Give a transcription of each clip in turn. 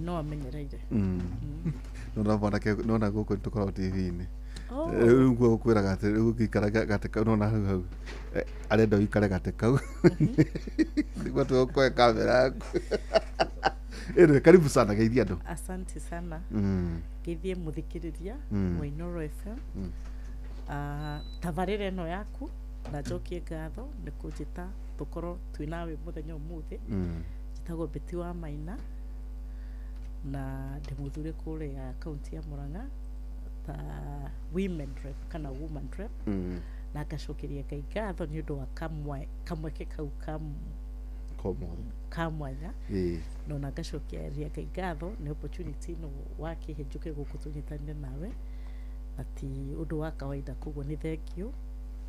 No amenyereire. Nona mwanake, nona gũkũ tũkoragwo TV-inĩ. Oh. Rĩu nguo gũkwĩraga atĩ rĩu ũngĩikara gatĩ kau, nona hau hau, arenda ũikare gatĩ kau nĩguo tũgũkũhe kamera yaku. Anyway, karibu sana, geithia andũ. Asante sana. Ngeithie mũthikĩrĩria wa Inooro FM. Ah, tabarĩra ĩno yaku, na njokie ngatho nĩ kũnjĩta tũkorwo twĩ nawe mũthenya ũmũthĩ. Njĩtagwo Betty wa Maina na ndĩ mũthure kũrĩa kaunti ya Murang'a ta women rep kana woman rep, na ngacokeria Ngai ngatho nĩ ũndũ wa kamweke kau ka Komothe ka mwanya, na ona ngacokeria Ngai ngatho nĩ opportunity ĩno wakĩhe njũke gũkũ tũnyitanĩre nawe, na ti ũndũ wa kawaida. Koguo nĩ thengiũ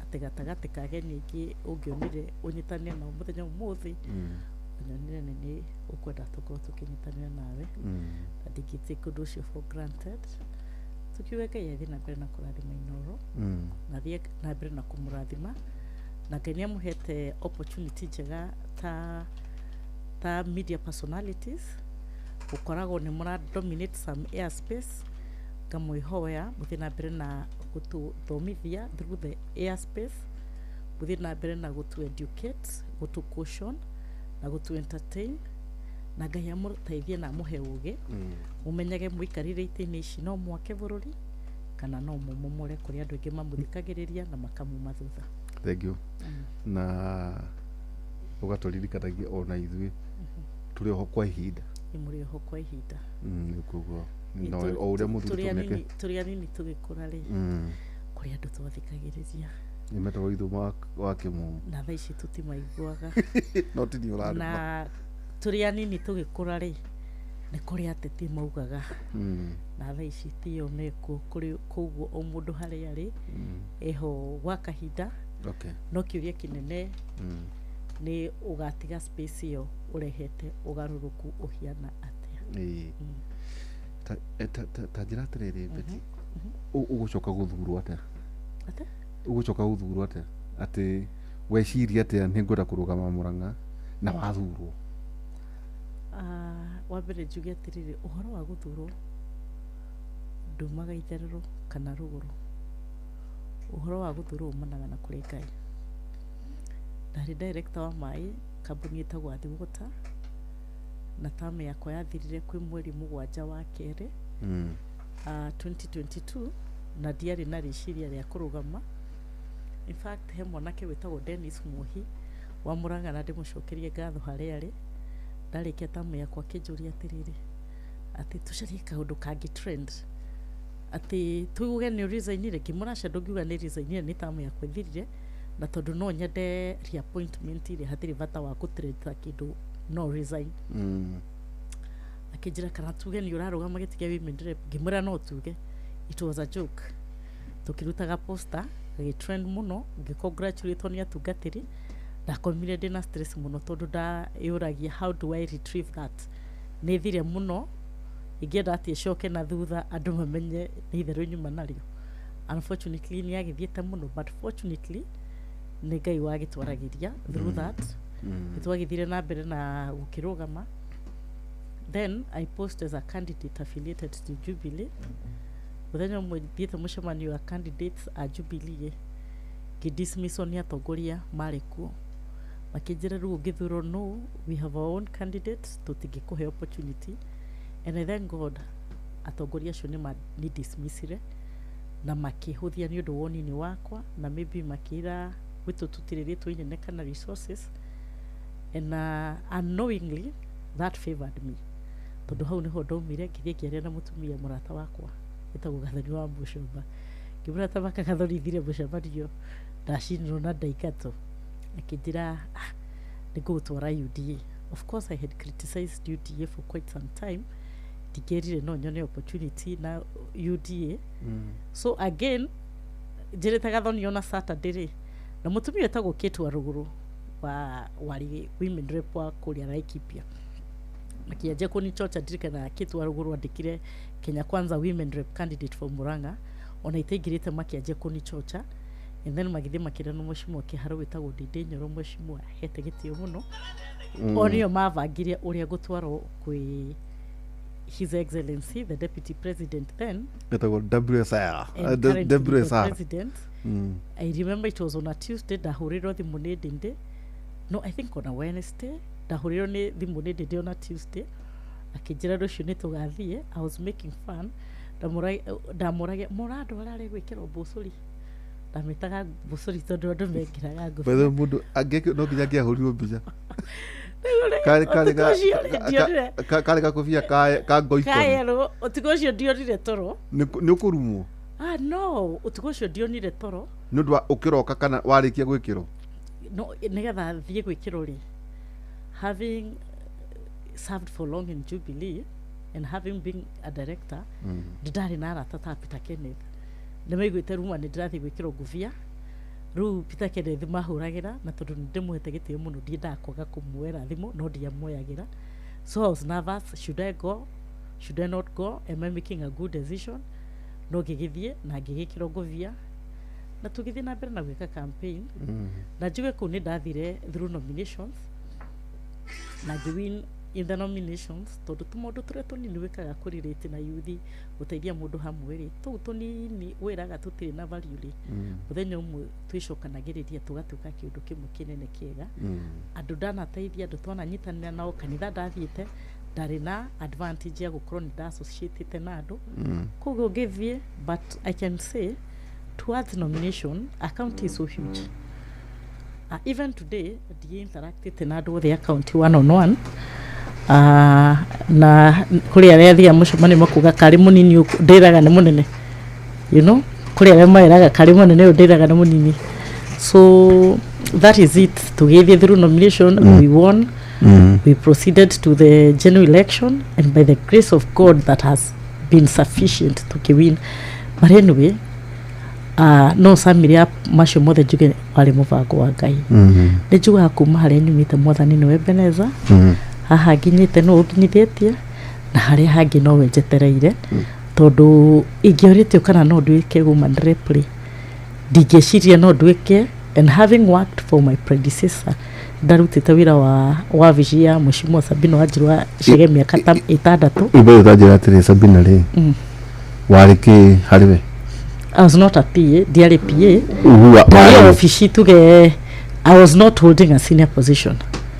atĩ gatagatĩ ka ageni aingĩ ũngĩonire ũnyitanĩre nao mũthenya ũmũthĩ, nyonire nĩ nĩ ũkwenda tũkorwo tũkĩnyitanĩra nawe, na ndingĩ take ũndũ ũcio for granted. Tukiuge Ngai athiĩ na mbere na kũrathima Inooro, na athiĩ na mbere na kũmũrathima, na Ngai nĩ amũhete opportunity njega ta media personalities gũkoragwo nĩ mũra dominate some airspace. Ngamwĩhoya mũthiĩ na mbere na gũtũthomithia through the airspace, mũthiĩ na mbere na gũtũ educate, gũtũ caution na gũtũ entertain, na Ngai amũteithie na amũhe ũgĩ, mũmenyage mũikarĩre itĩ-inĩ ici no mwake bũrũri kana no mũmomore kũrĩa andũ aingĩ mamũthikagĩrĩria na makamuma thutha. Thank you, na ũgatũririkanagia ona ithuĩ tũrĩ oho kwa ihinda. Nĩ mũrĩ oho kwa ihinda. Koguo no o ũrĩa mũthuri Tũrĩ tũmĩke anini, tũrĩ anini tũgĩkũra rĩ, kũrĩ andũ twathikagĩrĩria. Nĩ metagwo ithumo wa kĩmumu. Na thaa ici tũtimaiguaga. No tini ũrarĩma. Na tũrĩ anini tũgĩkũra rĩ, nĩ kũrĩ ateti maugaga, na thaa ici tio mekuo kũrĩ. Koguo o mũndũ harĩa arĩ eho gwa kahinda, no kĩũria kĩnene nĩ ũgatiga space ĩyo ũrehete ũgarũrũku ũhiana atĩa? Ĩĩ. Ta njĩra atĩrĩrĩ, Betty, ũgũcoka gũthurwo atĩa? Atĩa? Ũgũcoka gũthurwo atĩa, atĩ weciria atĩa nĩ ngwenda kũrũgama Mũrang'a na wathurwo? Ah, wa mbere njuge atĩrĩrĩ, ũhoro wa gũthurwo ndumaga itherero kana rũgũrũ. Ũhoro wa gũthurwo umanaga na kũrĩ Ngai. Ndarĩ director wa maĩ kambuni ĩtagwo Athi Water, na term yakwa yathirire kwĩ mweri 7 wa kerĩ 2022, na ndiarĩ na rĩciria rĩa kũrũgama. In fact, he mwanake wĩtagwo Dennis Muohi wa Mũrang'a, na ndĩmũcokerie ngatho harĩa arĩ. Ndarĩkia tamu yakwa akĩnjũria atĩrĩrĩ, atĩ tũcarie kaũndũ kangĩ trend, atĩ tuge nĩ ũresignire. Ngĩmwĩra aca, ndũngiuga nĩ resignire, nĩ tamu yakwa ĩthirire, na tondũ no nyende reappointment rĩ, hatirĩ bata wa gũtrend ta kĩndũ no resign. Akĩnjĩra kana tuge nĩ ũrarũgama gĩtĩ kĩa women rep. Ngĩmwĩra no tuge. It was a joke. Tũkĩrutaga poster, gagĩtrend mũno, ngĩcongratulate nĩ atungatĩri. Ndakomire ndĩna stress mũno tondũ ndayũragia, how do I retrieve that? Nĩ thire mũno, ingĩenda atĩ ĩcoke na thutha andũ mamenye nĩ itherũ nyuma narĩo. Unfortunately nĩ agĩthiĩte mũno, but fortunately nĩ Ngai wagĩtwaragĩria through that. Nĩ twagĩthire na mbere na gũkĩrũgama. Then I post as a candidate affiliated to Jubilee. Mũthenya ũmwe thiĩte mũcemanio wa candidates a Jubilee, ngĩdismisswo nĩ atongoria marĩ kuo, makĩnjĩra rĩu ũngĩthurwo no, we have our own candidate, tũtingĩkũhe opportunity. And I thank God atongoria acio nĩ ni dismissire na makĩhũthia nĩ ũndũ wa ũnini wakwa, na maybe makĩra gwitũ tũtirĩ rĩtwa inene kana resources, and unknowingly that favored me, tondũ hau nĩho ndaumire ngĩthiĩ ngĩaria na mũtumia mũrata wakwa wĩtagwo Gathoni wa Mũcomba. Ngĩmwĩra ta maka Gathoni, thire mũcemanio ndacinirwo na ndaingatwo. Akĩnjĩra, "Ah, nĩ ngũgũtwara UDA." Of course I had criticized UDA for quite some time. Ndingĩrire no nyone opportunity na UDA. So again njĩrĩte Gathoni ona Saturday rĩ, na mũtumia wĩtagwo Kate wa Rũgũrũ wa warĩ women rep wa kũrĩa Laikipia makĩanjia kũnichocha. Ndirikana Kate wa Rũgũrũ andĩkire "Kenya Kwanza women rep candidate for Murang'a", ona itaingĩrĩte makĩanjia kũnichocha. And then magĩthiĩ makĩra na mheshimiwa Kĩharũ wĩtagwo Ndindi Nyoro, mheshimiwa hete gĩtĩo mũno, o nĩo mabangire ũrĩa ngũtwarwo kwĩ His Excellency the Deputy President then Etagwo WSR. and currently the WSR. President. I remember it was on a Tuesday ndahũrĩrwo thimũ nĩ Ndindi, no, I think on a Wednesday ndahũrĩrwo nĩ thimũ nĩ Ndindi on a Tuesday, akĩnjĩra rũciũ nĩ tũgathiĩ. I was making fun, ndamũragia mũrandwara rĩ gwĩkĩrwo mbũcũri, ndamĩtaga mbũcũri tondũ andũ mekĩraga By the way, ngũbia. mũndũ no nginya angĩahũrirwo mbica. Rĩu rĩ, Karĩ ũtukũ ũcio rĩ, ndionire karĩ gakobia ka ngoikoni. Kaerwo ũtukũ ũcio ndionire toro. Nĩ ũkũrumwo. Ah no, ũtukũ ũcio ndionire toro. Nĩ ũndũ wa ũkĩroka kana warĩkia gwĩkĩrwo? No, nĩgetha thiĩ gwĩkĩrwo rĩ, having served for long in Jubilee and having been a director, nĩ ndarĩ na arata ta Peter Kenneth, nĩ maiguĩte ruma nĩ ndĩrathiĩ gwĩkĩrwo ngũbia. Rĩu Peter Kenneth mahũragĩra, na tondũ nĩ ndĩmũhete gĩtĩo mũno, ndiendaga kwaga kũmuoera thimũ, no ndiamuoyagĩra. So I was nervous: should I go, should I not go, am I making a good decision? No ngĩgĩthiĩ na ngĩgĩkĩrwo ngũbia na tũgĩthiĩ na mbere na gwĩka campaign. Na njuge kũu nĩ ndathire through nominations na ngĩwin in the nominations, tondũ tũmaũndũ tũrĩa tũnini wĩkaga kũrelate na yuthi, gũteithia mũndũ hamwe rĩ, tũu tũnini wĩraga tũtirĩ na value rĩ, mũthenya ũmwe twĩcokanagĩrĩria tũgatuĩka kĩũndũ kĩmwe kĩnene kĩega. Andũ ndanateithia, andũ twananyitanĩra nao, kanitha ndathiĩte, ndarĩ na advantage ya gũkorwo nĩ ndassociatĩte na andũ, koguo ngĩthiĩ. But I can say towards nomination, a county is so huge. Even today ndiinteractĩte na andũ othe a county one on one. Na kũrĩ arĩa athiaga mũcemanio makuga karĩ mũnini ndĩraga nĩ mũnene, kũrĩ arĩa meraga karĩ mũnene ũyũ ndĩraga nĩ mũnini. So that is it. Tũgĩthiĩ through nomination, we won. We proceeded to the general election, and by the grace of God that has been sufficient to win. But anyway, no summary up macio mothe njuge warĩ mũbango wa Ngai. Nĩ njugaga kuma harĩa nyumĩte, Mwathani nĩwe Ebeneza. Haha nginyĩte no ũnginyithĩtie, na harĩa hangĩ nowe njetereire, tondũ ingĩorĩtio kana no nduĩke woman rep rĩ, ndingĩciria no nduĩke. And having worked for my predecessor, ndarutĩte wĩra wa wabici ya Mheshimiwa Sabina Wanjiru wa Chege mĩaka ta 6. Ibe ũtanjĩra atĩrĩ, Sabina rĩ, warĩ kĩ harĩ we? I was not a PA, ndiarĩ PA. Wa- Ndarĩ obici tuge, I was not holding a senior position.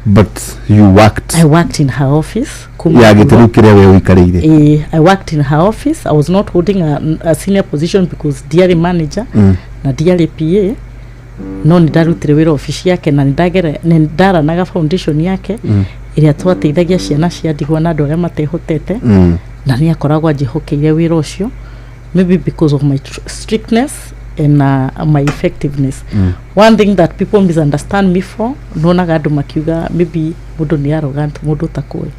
But you worked. I worked in her office kuma ya gĩtĩ rĩu kĩrĩa we ũikarĩire. I worked in her office. I was not holding a senior position because ndiarĩ manager na ndiarĩ PA, no nĩ ndarutire wĩra obici yake na nĩ ndaranaga foundation yake ĩrĩa twateithagia ciana cia ndigwa na andũ arĩa matehotete. Na nĩ akoragwo anjĩhokeire wĩra ũcio, maybe because of my strictness and my effectiveness. One thing that people misunderstand me for, nonaga andũ makiuga maybe mũndũ nĩ arrogant, mũndũ ũtakũĩ,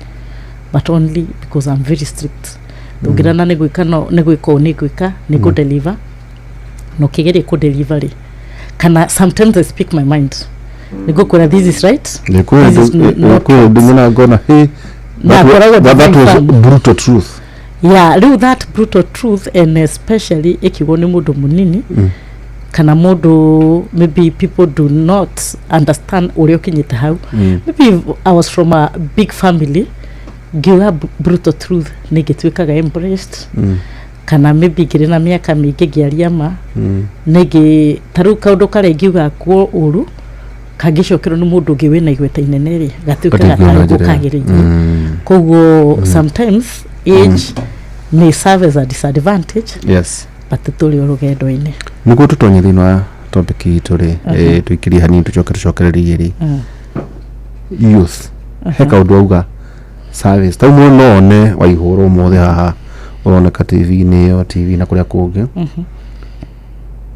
but only because I'm very strict. Tũngĩrana nĩ gwĩka, no nĩ gwĩka ũũ, nĩ gwĩka, nĩ kũ deliver, na ũkĩgeria kũ deliver rĩ, kana sometimes I speak my mind, nĩ ngũkwĩra this is right, this is not. Kwĩ ũndũ nyona ngona hey, Na akoragwo that was very firm. Brutal truth. Yeah, rĩu that brutal truth, and especially ĩkiugwo nĩ mũndũ mũnini kana mũndũ maybe people do not understand ũrĩa ũkinyĩte hau. Maybe if I was from a big family, ngiuga brutal truth nĩ ngĩtuĩkaga embraced, kana maybe ngĩrĩ na mĩaka mĩingĩ ngĩaria ma nĩngĩ ta rĩu kaũndũ karĩa ingiuga kuo ũru kangĩcokerwo nĩ mũndũ ũngĩ wĩna igweta inene rĩ, gatuĩkaga Gatingĩona tarĩ njĩra. kagĩrĩire. Koguo sometimes age may serve as a disadvantage, but tũrĩ o rũgendo-inĩ. Nĩguo tũtonye thĩinĩ wa topic itũ rĩ, tũikĩrie hanini tũcoke tũcokererie rĩ, youth, he kaũndũ auga service tau mũndũ no one waihũrwo ũmũthĩ haha ũroneka TV-inĩ ĩyo, TV na kũrĩa kũngĩ,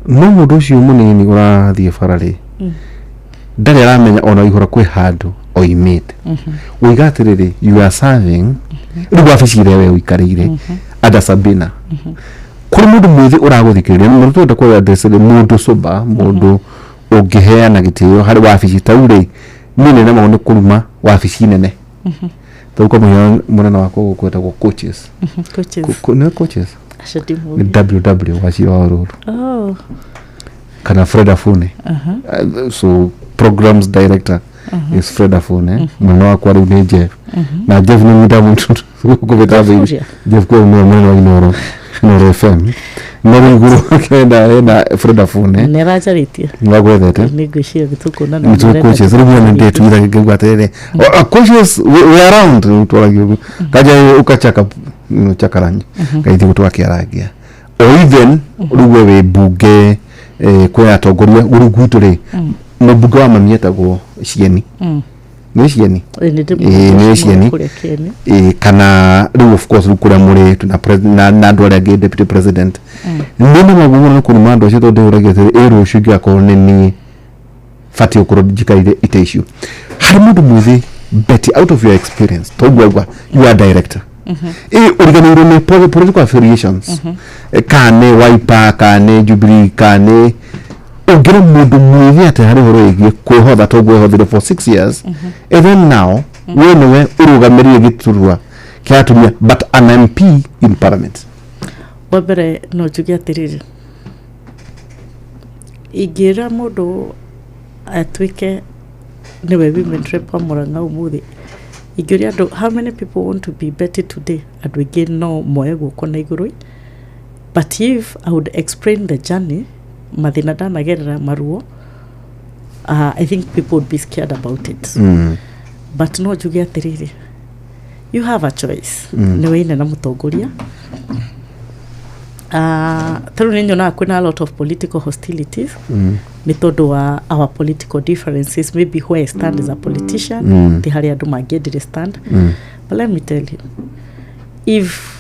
no mũndũ ũcio mũnini ũrathiĩ bara rĩ, ndarĩ aramenya ona Waihũra kwĩ handũ oimĩte. Ũiga atĩrĩrĩ, you are serving rĩu wabici ĩrĩa we ũikarĩire under Sabina, kũrĩ mũndũ mwĩthĩ ũragũthikĩrĩria mũndũ twenda kwa address rĩ, mũndũ sober, mũndũ ũngĩheana gĩtĩo harĩ wabici tau rĩ, niĩ nĩ nemagwo nĩ kũruma wabici nene tau, kwa mũhiano mũnene wakwa gũkũ etagwo coaches. Coaches. Nĩ coaches. Acio Nĩ ndimũĩ. WW Wachira wa Rũru Oh. kana Fred Afune. So programs director. Is Fred Afune mwena wakwa rĩu nĩ Jeff na Jeff nĩ mwita mũtu kũbĩta Jeff ũrĩa? Jeff kwa nĩwe mwena wa Inoro Inoro FM no rĩu igũrũ hena hena Fred Afune nä aranjarä nĩwagwethete nä ngwä ciria nä tå kuonana. Nĩtũkũcia rĩu nĩ ndĩtwira ngauga atĩrĩrĩ, "Oh, conscious we around rĩu twaragia ũguo kaja ũkachaka chakaranya kaithiĩ gũtwakĩarangia o even rĩu we wĩ mbunge kwĩ atongoria rĩu gwitũ rĩ mũmbunge wa mami etagwo Cieni nĩ Cieni. Ĩĩ, nĩ Cieni. Kå rä a kĩeni. Kana rĩu of course rĩu kũrĩa mũrĩ twĩna na andũ arĩa angĩ deputy president nĩ na maguo mũno nĩ kũruma andũ acio tondũ ndĩũragia atĩrĩ ĩ rũciũ ingĩgakorwo nĩ niĩ batiĩ gũkorwo njikarire itĩ icio harĩ mũndũ mwĩthĩ. Betty, out of your experience, toguo auga you are director ĩ ũriganĩirwo nĩ political affiliations, kana nĩ Wiper kana nĩ Jubilee kana nĩ ũngĩra mũndũ mwĩthĩ atĩ harĩ ũhoro wĩgiĩ kwĩhotha toguo ehothire for 6 years and then now we nĩwe ũrũgamĩrĩire gĩturwa kĩa atumia but an MP in parliament. Wa mbere no njuge atĩrĩrĩ, ingĩra mũndũ atuĩke nĩwe women rep wa Murang'a ũmũthĩ, ingĩũria andũ, "How many people want to be Betty today?" andũ aingĩ no moe guoko na igũrũ. But if I would explain the journey, mathĩna ndanagerera, maruo, I think people would be scared about it. But no njuge atĩrĩrĩ, you have a choice. Nĩ weine na mũtongoria. Tarĩu nĩ nyonaga kwĩna a lot of political hostilities nĩ tondũ wa our political differences, maybe where I stand as a politician ti harĩa andũ mangĩendire stand. But let me tell you, if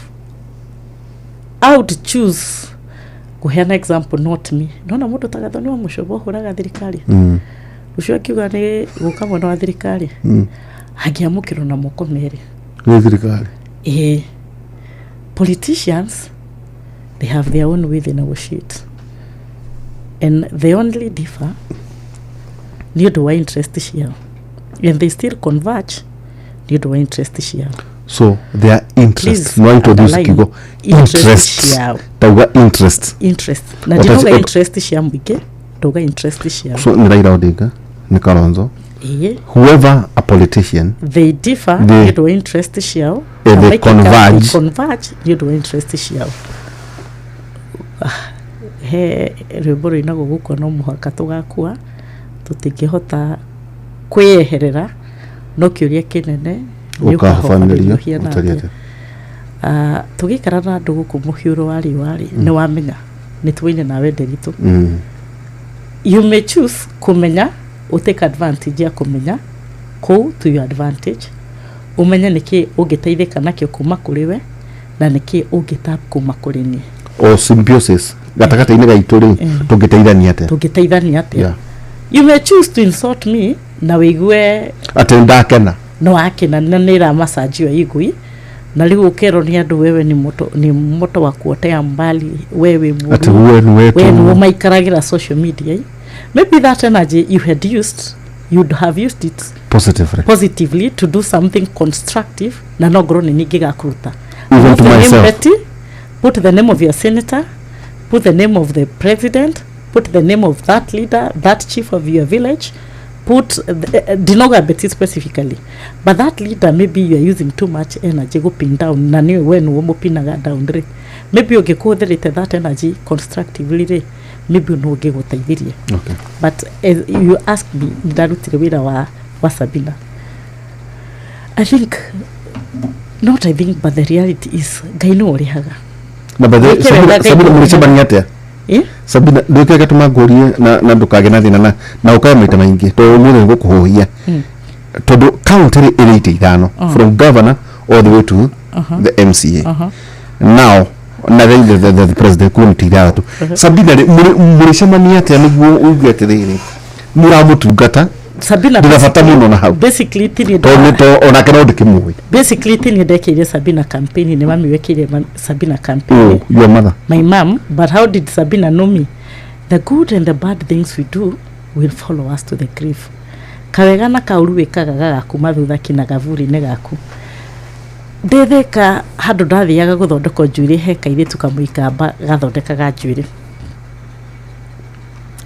I would choose kũheana example, not me, nona mũndũ ta Gathoni wa Mũcoba ũhũraga thirikari, ũcio akiuga nĩ gũka mwena wa thirikari, angĩamũkĩrwo na moko merĩ. Nĩ thirikari. Eh, politicians, they have their own way they negotiate and they only differ nĩ ũndũ wa interest ciao, and they still converge nĩ ũndũ wa interest ciao. So their interest. Please No introduce underline kiugo interest interest. Ciao. Tauga interest. Interest na What ndinauga interest cia mũingĩ, ndauga interest ciao. So nĩ Raila Odinga nĩ Kalonzo, Ĩĩ. whoever a politician, they differ nĩ ũndũ wa interest ciao. Eh, Na they maikĩka- converge. They converge nĩ ũndũ wa interest ciao. Ah, he rwĩmbo rũinagwo gũkua no mũhaka tũgakua, tũtingĩhota kwĩyeherera, no kĩũria kĩnene nĩ ũkahobanĩrio ũkahobanĩrio hiana ũtariĩ atĩa. atĩa. Ah, tũgĩikara na andũ gũkũ mũhiũrũ wa riũa rĩ, nĩ wamenya nĩ tuwaine nawe Nderitũ. You may choose kũmenya ũtake advantage ya kũmenya kũu to your advantage, ũmenye nĩkĩ ũngĩteithĩka nakĩo kuma kũrĩ we na nĩkĩ ũngĩtap kuma kũrĩ niĩ. O symbiosis gatagatĩ-inĩ gaitũ rĩ, tũngĩteithania atĩa? Tũngĩteithania atĩa? Yeah. You may choose to insult me na wĩigue atĩ ndakena. No akena na nĩ ĩramacanjio igui na rĩu ũkerwo nĩ andũ, wewe ni moto, ni moto wa kuotea mbali, wewe mũru. Atĩ we nĩ we wetu. nĩwe maikaragĩra social media. Maybe that energy you had used, you'd have used it positively, positively to do something constructive, na no ngorwo nĩ niĩ ngĩgakũruta. Even Put to the name myself. Betty, put the name of your senator, put the name of the president, put the name of that leader, that chief of your village, put ndinauga Betty specifically, but that leader, maybe you are using too much energy go pin down na niwe we nĩwe mũpinaga down rĩ, maybe ũngĩkũhũthĩrĩte that energy constructively rĩ, maybe no ũngĩgũteithirie. But as you ask me, ndarutire wĩra wa Sabina. I think not, I think, but the reality is Ngai nĩwe ũrĩhaga. Na by the Wĩke Sabina, wega Ngai Sabina nĩwe mũrĩcemania atĩa? Eh? Sabina ndũke gatũma ngũrie na ndũkagĩe na thĩna na ũkae maita maingĩ tondũ ũmũthĩ nĩgũkũhũhia tondũ county rĩ ĩrĩ itĩ ithano from governor all the way to the MCA now na the president kuo nĩ itĩ ithathatũ. Sabina rĩ mũrĩcemania atĩa nĩguo uge atĩrĩrĩ mũramũtungata? Sabina ndĩna bata mũno na hau basically tini tondũ nĩ onake no ndĩkĩmũĩ. Basically tini ndekĩire Sabina campaign, nĩ mami wekĩire Sabina campaign. Oh, your mother. My mom. But how did Sabina know me? The good and the bad things we do will follow us to the grave. Kawega na kaũru wĩkaga gagakuma thutha kina gaburi-inĩ gaku. Ndĩthĩka handũ ndathiaga gũthondekwo njuĩrĩ, he kairĩtu kamũikamba gathondekaga njuĩrĩ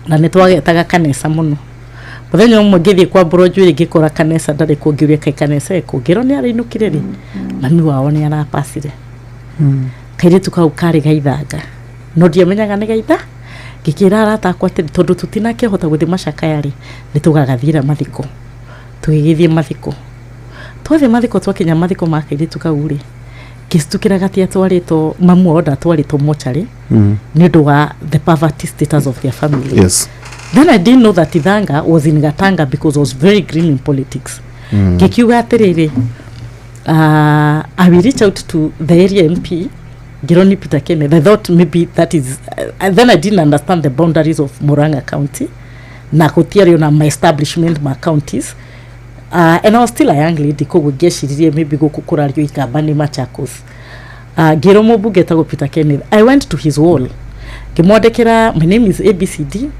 na nĩ twagetaga kanesa mũno. Muthenya ũmwe ngĩthiĩ kwambũrwo njuĩrĩ, ngĩkora kanesa ndarĩ kuo. Ngĩũria, kaĩ kanesa ĩkũ? Ngĩrwo nĩ arainũkire rĩ, mami wao nĩ arapacire. Kairĩtu kau karĩ gaithanga, no ndiamenyaga nĩ gaitha. Ngĩkĩra arata akwa atĩrĩ, tondũ tũtinakĩhota gũthiĩ macakaya rĩ, nĩ tũgagathiĩra mathiko. Tũgĩgĩthiĩ mathiko. Twathiĩ mathiko, twakinya mathiko ma kairĩtu kau rĩ, ngĩcitukĩra gatiatwarĩtwo, mamu wao ndatwarĩtwo mocarĩ nĩ ũndũ wa the poverty status of their family. Then I didn't know that Ithanga was in Gatanga because I was very green in politics. Ngĩkiuga atĩrĩrĩ, I will reach out to the area MP, Gironi Peter Kenneth. I thought maybe that is then I didn't understand the boundaries of Murang'a County na gũtiarĩ ona my establishment ma counties, and I was still a young lady, koguo ngĩeciririe maybe gũkũ kũrario Ikamba nĩ Machakos. Ngĩrwo mũmbunge etagwo Peter Kenneth. I went to his wall, ngĩmwandĩkĩra, "My name is ABCD,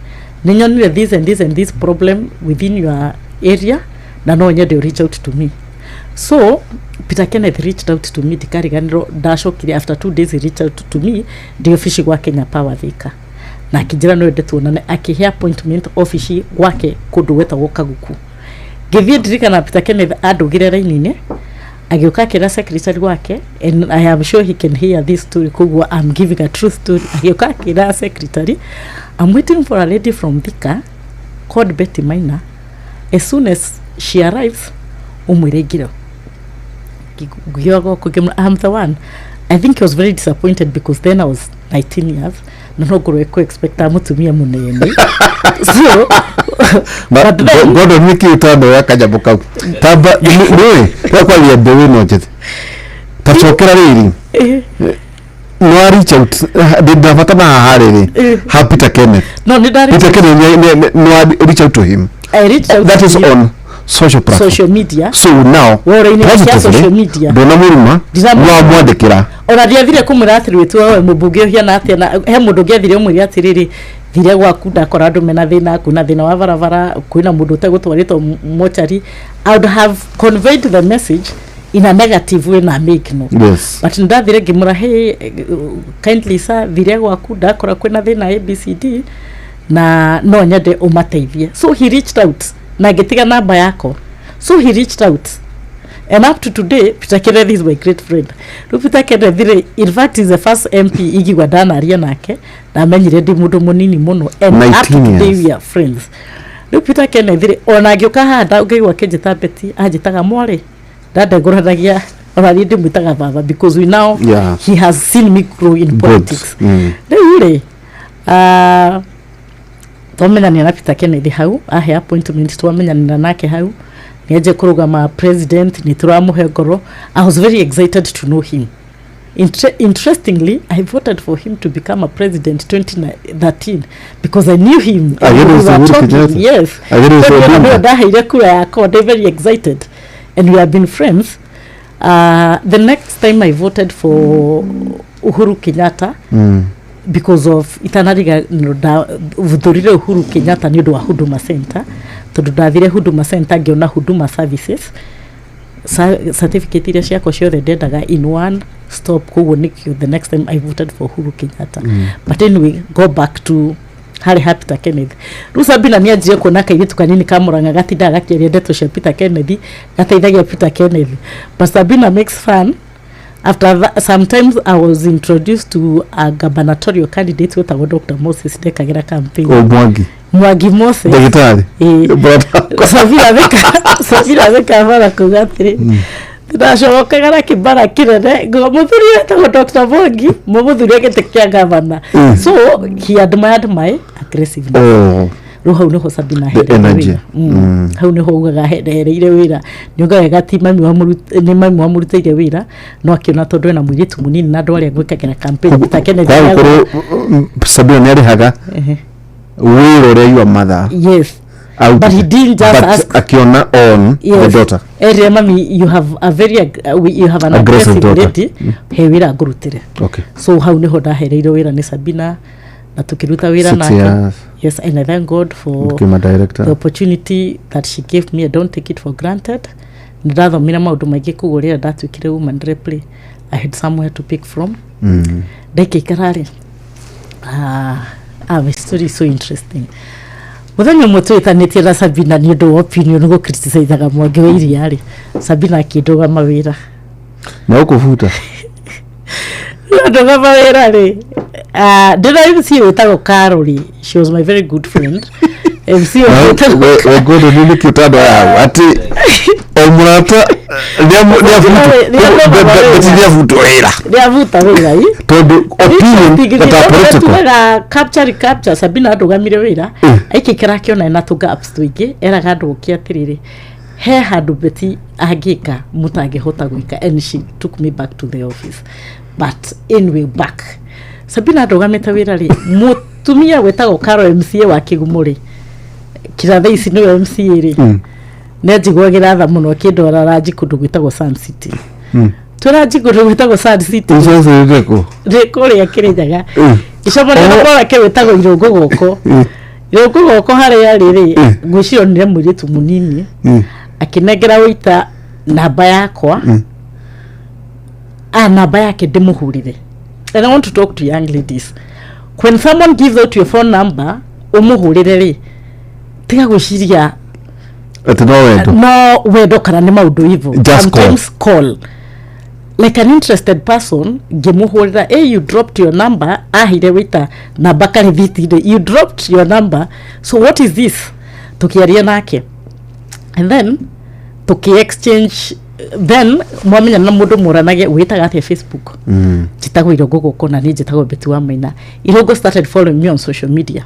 nĩ nyonire this and this and this problem within your area na no nyende you reach out to me." So Peter Kenneth reached out to me. Ndikariganĩrwo, ndacokire after 2 days, he reached out to me ndĩ obici gwa Kenya Power Thika, na akĩnjĩra no ende tuonane. Akĩhe appointment obici gwake kũndũ gwetagwo Kaguku. Ngĩthiĩ, ndirikana Peter Kenneth andũgire raini-inĩ, agĩũka akĩra secretary wake, and I am sure he can hear this story, koguo I'm giving a true story. Agĩũka akĩra secretary, "I'm waiting for a lady from Thika called Betty Maina. As soon as she arrives, umwĩre ingĩre." Ngĩoga ngĩmwĩra, "I'm the one." I think he was very disappointed because then I was 19 years na no ngorwo ekũ-expecta mũtumia mũnene, so but then Gordon, nĩ kĩĩ ũtanoya kanyamũ kau tamba nĩũĩ twakwaria mbeũ ĩno njĩthĩ ta cokera rĩrĩ no reach out ndabata na haha rĩrĩ ha Peter Kenneth. No nĩ ndarĩ Peter Kenneth no reach out to him. I reached out That to is him. on social platform. Social media. So now Woro-inĩ cia social media. Ndũnamũruma. Ndiramũruma. No mwandĩkĩra. Ona ndiathire kũmwĩra atĩrĩ, wĩtua we mũmbunge ũhiana atĩa, na he mũndũ ũngĩathire ũmwĩre atĩrĩrĩ, thire gwaku ndakora andũ mena thĩna, kwĩna thĩna wa barabara, kwĩna mũndũ ũtegũtwarĩtwo mochari. I would have conveyed the message in a negative way na make no. But ndathire ngĩmũra, "Hey, kindly sir, thire gwaku ndakora kwĩna thĩna ABCD na no nyende ũmateithie." So he reached out na ngĩtiga namba yakwa. So he reached out and up to today Peter Kenneth is my great friend. Rĩu Peter Kenneth rĩ, in fact is the first MP ingĩigua ndanaria nake, ndamenyire ndĩ mũndũ mũnini mũno, and up to 19 today years. we are friends. Rĩu Peter Kenneth rĩ, ona ngĩũka haha ngĩigua akĩnjĩta Betty, anjĩtaga mwarĩ, ndandengũranagia, ona niĩ ndĩmwĩtaga baba because we now he has seen me grow in Good. politics. Rĩu rĩ, twamenyanire na Peter Kenneth hau, ahe appointment, twamenyanĩra nake hau nĩanjie kũrũgama president, nĩ tũramũhe ngoro. I was very excited to know him. Interestingly, I voted for him to become a president 2013 because I knew him and Against we were Uhuru talking. Kenyatta. Yes. Against Tondũ Odinga. nĩwe ndaheire kura yakwa. Ndĩ very excited and we have been friends. The next time I voted for Uhuru Kenyatta because of itanariganĩrwo, ndathurire Uhuru Kenyatta nĩ ũndũ wa Huduma Center, tondũ ndathire Huduma Center ngĩona Huduma services, certificate iria ciakwa ciothe ndendaga in one stop. Koguo nĩkĩo the next time I voted for Uhuru Kenyatta. But anyway, go back to harĩ ha Peter Kenneth. Rĩu Sabina nĩ anjire kuona kairĩtu kanini ka Murang'a gatindaga gakĩaria ndeto cia Peter Kenneth, gateithagia Peter Kenneth, but Sabina makes fun. After that, sometimes I was introduced to a gubernatorial candidate wetagwo Dr. Moses, ndekagĩra campaign. O Mwangi. Mwangi Moses. Ndagĩtarĩ. Ĩĩ. Brother. Sabina Thika bara kuga atĩrĩ, ndĩracomokaga na kĩbara kĩnene ngo mũthuri wetagwo Dr. Mwangi mũmũthurie gĩtĩ kĩa gavana. So he admired my aggressiveness. Oh. Rĩu hau nĩho Sabina The ahereire energy. wĩra. Hau nĩho ugaga hereire wĩra, nĩ ugaga wega ti mami nĩ mami wamũrutĩire wĩra, no akĩona tondũ ena mũirĩtu mũnini na andũ arĩa gwĩkagĩra campaign Peter Kenneth Kwa gũkorwo Sabina nĩ arĩhaga wĩra ũrĩa your mother Yes. out. But he didn't just but ask. Akiona on the daughter. Erire mami, "You have a very you have an aggressive aggressive daughter." lady, he wĩra ngũrutĩre." So hau nĩho ndahereirwo wĩra nĩ Sabina na tũkĩruta wĩra Six nake. years. Yes, and I thank God for Became a director. the opportunity that she gave me. I don't take it for granted. Nĩ ndathomire maũndũ maingĩ, koguo rĩrĩa ndatuĩkire woman rep rĩ, I had somewhere to pick from. Ndaikaikara rĩ, my story is so interesting. Muthenya ũmwe twĩtanĩtie na Sabina nĩ ũndũ wa opinion gũ-criticizaga Mwangi wa Iria rĩ, Sabina akĩndũgama wĩra. Na ũkũbuta. Ndũgama wĩra rĩ, ndĩna MC wĩtagwo Carol, she was my very good friend, MC wĩtagwo Wengũndũ nĩ nĩkĩ ũtandũ hau atĩ o mũrata nĩabutwo wĩra? Nĩabuta wĩra ĩ. Tondũ opinion that are political. Tugaga capture recapture. Sabina andũgamire wĩra aikĩkĩra akĩona ena tũ gaps tũingĩ, eraga andũ oke atĩrĩrĩ, he handũ Beti angĩka mũtangĩhota gwĩka, and she took me back to the office. But anyway, back Sabina andũgamĩte wĩra rĩ, mũtumia wĩtagwo Carol, MCA wa Kĩgumo rĩ, kira thaa ici nĩwe MCA rĩ, nĩ anjiguagĩra tha mũno, akĩndwara ranji kũndũ gwĩtagwo Sun City. Twĩ ranji kũndũ gwĩtagwo Sun City. Ũcacĩrĩte kũ? Rĩ kũrĩa Kĩrĩnyaga, icomore na mwanake wĩtagwo Irũngũ Goko. Irũngũ Goko harĩa rĩ, ngwĩciria onire mũirĩtu mũnini, akĩnengera wĩita namba yakwa, namba yake ndĩmũhũrĩre. And I want to talk to young ladies: when someone gives out your phone number ũmũhũrĩre rĩ, tiga gwĩciria atĩ no wendo. No wendo kana nĩ maũndũ hivyo. Just call. Sometimes call like an interested person. Ngĩmũhũrĩra, "Hey, you dropped your number." Ahire wĩta namba karĩthiti-inĩ, "You dropped your number, so what is this?" Tũkĩaria nake and then tũkĩ exchange. Then mwamenya na mũndũ mũranage wĩtaga atĩa Facebook. Njĩtagwo Irũngũ Gũkũ na niĩ njĩtagwo Beti wa Maina. Irũngũ started following me on social media.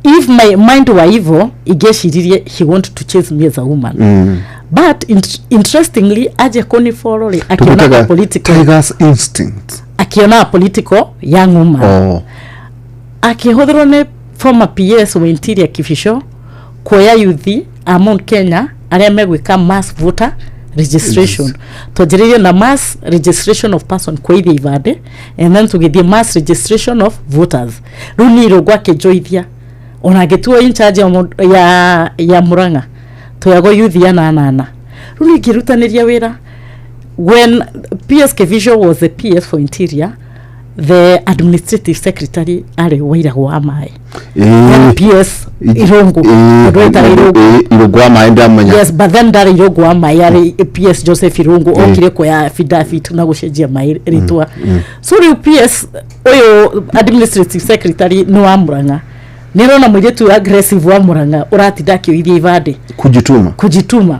If my mind were evil, ingĩeciririe he want to chase me as a woman, but interestingly aje kunifollow rĩ, akiona a Tũgĩtaga political tiger's instinct. Akiona a political young woman. Akĩhũthĩrwo nĩ former PS wa Interior Kibicho kuoya yuthi a Mount Kenya arĩa megwĩka mass voter registration. Twanjĩrĩirie na mass registration of person kũithia ibandĩ and then tũgĩthiĩ mass registration of voters. Rĩu niĩ Irũngũ akĩnjoithia ona ngĩtuo in charge ya Murang'a, twĩagwo yuthi ananana. Rĩu niĩ ngĩrutanĩria wĩra. When PS Kibicho was the PS for Interior, the administrative secretary arĩ Wairagwo wa Maĩ. Then PS Irũngũ, tondũ etaga Irũngũ. Irũngũ wa Maĩ, ndamenya. Yes, but then ndarĩ Irũngũ wa Maĩ, arĩ PS Joseph Irũngũ. Okire kuoya affidavit na gũcenjia maĩ rĩtwa. So rĩu PS ũyũ administrative secretary nĩ wa Murang'a, nĩ arona mũirĩtu ũyũ aggressive wa Murang'a ũratinda akĩoithia ibandĩ. Kujituma. Kujituma.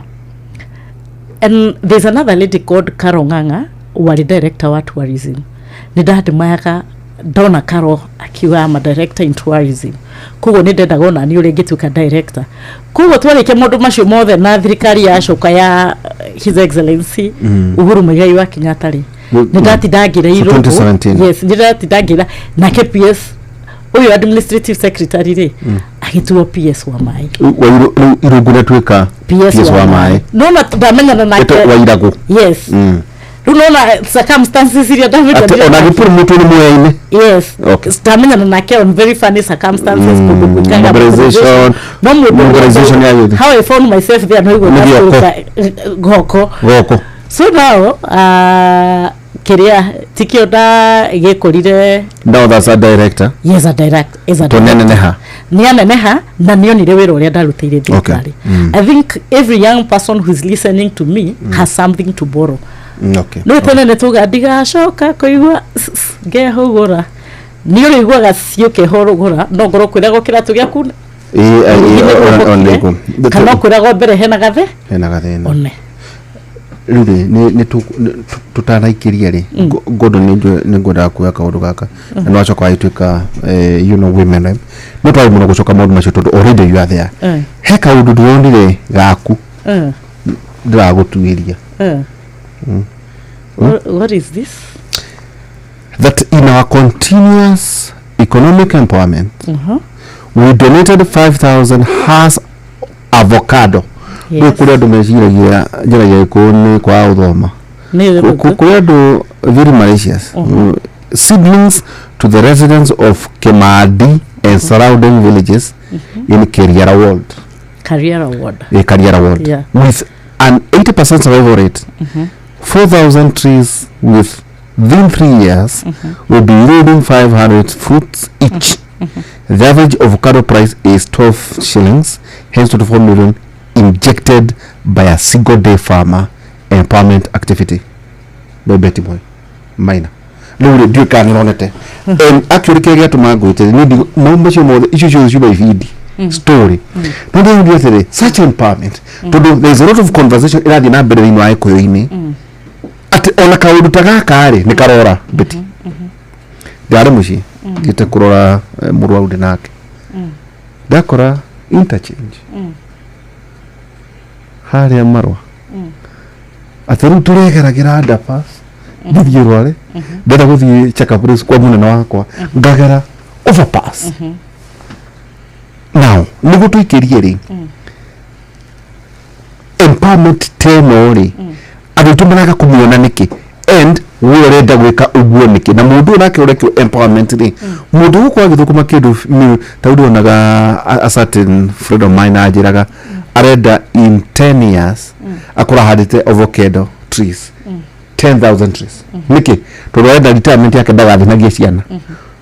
And there's another lady called Caro Ng'ang'a warĩ director wa tourism. Nĩ ndandĩmayaga ndona Caro akiuga ama director in tourism, koguo nĩ ndendaga ona niĩ ũrĩa ingĩtuĩka director. Koguo twarĩkia maũndũ macio mothe na thirikari yacoka ya His Excellency Uhuru Muigai wa Kenyatta rĩ, nĩ ndatinda ngĩra So Irũngũ. 2017. Yes, nĩ ndatinda ngĩra nake PS ũyũ administrative secretary rĩ, agĩtuo PS wa Maĩ. Rĩu Irũngũ nĩatuĩka PS wa Maĩ. Nona ndamenyana nake. Ĩtwo Wairagũ. Yes. Rĩu nona circumstances iria atĩ ndamenyanire ona nake. gĩpũrũmũtwo nĩ mwea-inĩ. Yes. Okay. Ndamenyana nake on very funny circumstances kũndũ gwĩkaga mobilization, no mũndũ mobilization ya youth. How I found myself there no igua. Nĩ gĩoko. Goko. Goko. So now kĩrĩa tikĩo ndagĩkorire. Now that's a director. Yes, a direct is a to director. neneneha. Nĩ aneneha na nĩ onire wĩra ũrĩa ndarutĩire thirikari. I think every young person who is listening to me has something to borrow. No tene nĩ tuga ndigacoka kũigua ngehũgũra, nĩ ũrĩiguaga ciũkehũgũra, no ngorwo kwĩragwo kĩratũ gĩaku Ĩĩ, onĩkũ kana kwĩragwo mbere hena gathe hena gathĩna. One. Rĩu rĩ nĩ tũtanaikĩria rĩ, Gordon, nĩ ngwendaga kuoya kaũndũ gaka na nĩ wacoka wagĩtuĩka women rep. No twagĩ mũno gũcoka maũndũ macio tondũ already you are there. He kaũndũ ndĩronire gaku ndĩragũtuĩria. What is this? That in our continuous economic empowerment, we donated 5000 has avocado. Rĩu kũrĩ andũ meciragia njĩra ya gĩkũyũ nĩ kwaga gũthoma. Nĩ Kũrĩ andũ very malicious. Seedlings to the residents of Kemadi and surrounding villages in Keriara ward. Career award. Kariara ward. With an 80% survival rate, 4000 trees within 3 years will be yielding 500 fruits each. The average avocado price is 12 shillings, hence 24 million injected by a single day farmer empowerment activity by Betty Moi Maina. Rĩu rĩ, ndiũĩ kana nĩũronete. And actually kĩrĩa gĩatũma ngwĩte nĩ maũndũ macio mothe, icio ciothe ciuma ibindi story, no ndĩrauria atĩrĩ, such empowerment, tondũ there is a lot of conversation ĩrathiĩ na mbere thĩinĩ wa gĩkũyũ-inĩ atĩ ona kaũndũ ta gaka rĩ nĩ karora. Betty, ndarĩ mũciĩ thiĩte kũrora mũrwaru ndĩ nake, ndakora interchange harĩa marwa atĩ rĩu tũregeragĩra underpass ndithiĩ rware, ndenda gũthiĩ check up rĩu kwa mũnene wakwa, ngagera overpass. Now nĩguo tũikĩrie rĩ empowerment teno rĩ, andũ aitũ maraga kũmĩona nĩkĩ? And we ũrenda gwĩka ũguo nĩkĩ? Na mũndũ ũyũ nake ũrekio empowerment rĩ, mũndũ ũgũkorwo agĩthũkũma kĩndũ ta rĩu ndĩronaga a certain friend of mine anjĩraga arenda in 10 years akorwo ahandĩte avocado trees, 10,000 trees. Nĩkĩ? Tondũ arenda retirement yake ndagathĩnagie ciana,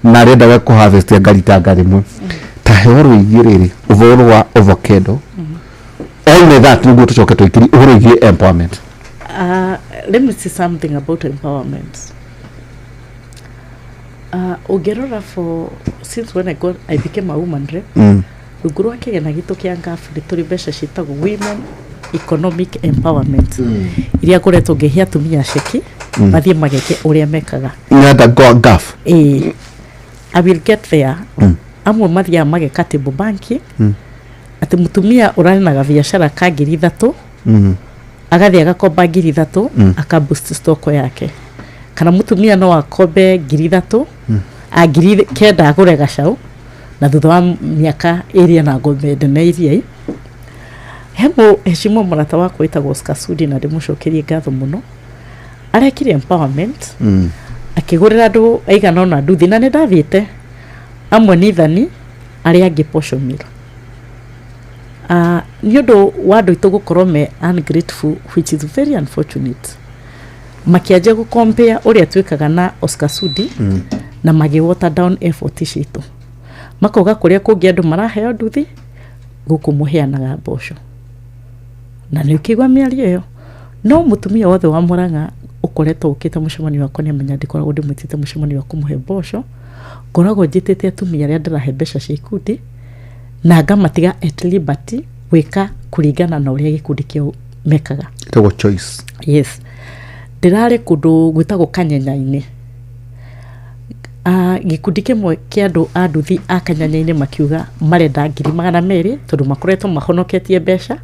na arendaga kũ harvest ngaritanga rĩmwe. Ta he ũhoro wĩgiĩ rĩrĩ, ũhoro wa avocado, only that, nĩguo tũcoke tũikĩrie ũhoro wĩgiĩ empowerment. Let me say something about empowerment. Ũngĩrora for since when I became a woman rep, rungu rwa kĩgĩna gitũ kĩa ngabu nĩ tũrĩ mbeca ciĩtagwo women economic empowerment, iria ngoretwo ngĩhe atumia ceki mathiĩ mageke ũrĩa mekaga. Nyanda ngaf. Ĩĩ, I will get there. Amwe mathiaga mageka table banking, atĩ mũtumia ũrarĩ na gabiacara ka 3,000 agathiĩ agakomba 3,000, aka boost stock yake, kana mũtumia no akombe 3,000, a 9,000, agũre gacaũ, na thutha wa mĩaka ĩrĩ ena ng'ombe nene iria. He heshima mũrata wakwa wĩtagwo Oscar Sudi, na ndĩmũcokerie ngatho mũno, arekire empowerment, akĩgũrĩra andũ aigana ũna nduthi, na nĩ ndathiĩte, amwe nĩ ithani, arĩa angĩ posho mill. Nĩ ũndũ wa andũ aitũ gũkorwo me ungrateful, which is very unfortunate, makĩanjia gũkompea ũrĩa twĩkaga na Oscar Sudi, na magĩ water down effort citũ, makauga kũrĩa kũngĩ andũ maraheo nduthi, gũkũ mũheanaga mboco. Na nĩ ũkĩigua mĩario ĩyo, no mũtumia wothe wa Mũrang'a ũkoretwo ũkĩte mũcemanio wakwa nĩ amenya ndikoragwo ndĩmwĩtĩte mũcemanio wa kũmũhe mboco. Ngoragwo njĩtĩte atumia arĩa ndĩrahe mbeca cia ikundi na ngamatiga at liberty gwĩka kũringana na ũrĩa gĩkundi kĩao mekaga. Ĩtagwo choice. Yes, ndĩrarĩ kũndũ gwĩtagwo Kanyenya-inĩ. Gĩkundi kĩmwe kĩa andũ a nduthi a Kanyanya-inĩ makiuga marenda 200,000 tondũ makoretwo mahonoketie mbeca,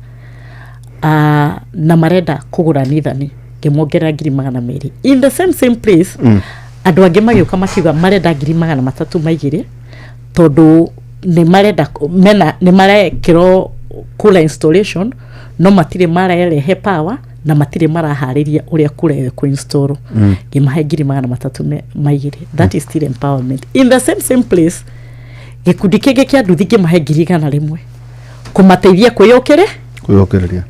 na marenda kũgũra nithani. Ngĩmongerera 200,000. In the same same place, andũ angĩ magĩũka makiuga marenda 320,000 tondũ nĩ marenda mena nĩ marekĩrwo cooler installation, no matirĩ marerehe power na matirĩ maraharĩria ũrĩa kura ĩyo ĩkũ-install. Ngĩmahe 320,000. That is still empowerment. In the same same place, gĩkundi kĩngĩ kĩa nduthi ngĩmahe 100,000 kũmateithia kwĩyũkĩrĩ Kwĩyũkĩrĩria.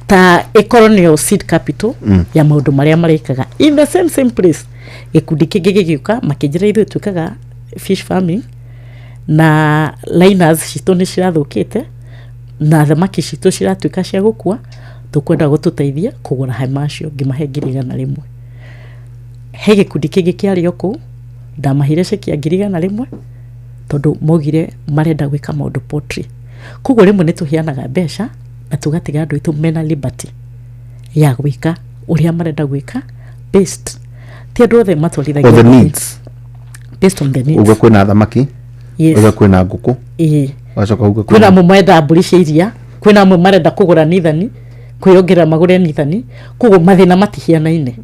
Ta ĩkorwo nĩyo seed capital ya maũndũ marĩa marĩkaga. In the same same place, gĩkundi kĩngĩ gĩgĩũka makĩnjĩra ithuĩ twĩkaga fish farming na liners citũ nĩ cirathũkĩte na thamaki citũ ciratuĩka cia gũkua, tũkwenda gũtũteithia kũgũra hema macio. Ngĩmahe 100,000. He gĩkundi kĩngĩ kĩarĩ o kũu, ndamahire ceki ya 100,000 tondũ maugire marenda gwĩka maũndũ poultry. Koguo rĩmwe nĩ tũheanaga mbeca na tũgatiga andũ aitũ mena liberty ya gwĩka ũrĩa marenda gwĩka, based ti andũ othe matwarithagia On the nduthi. needs. Based on the needs. Uga kwĩna thamaki, uga kwĩna ngũkũ, wacoka uga Kwĩna amwe marenda mbũri cia iria, kwĩna amwe marenda kũgũra nithani, kwĩyongerera magũre nithani. Koguo mathĩna matihianaine.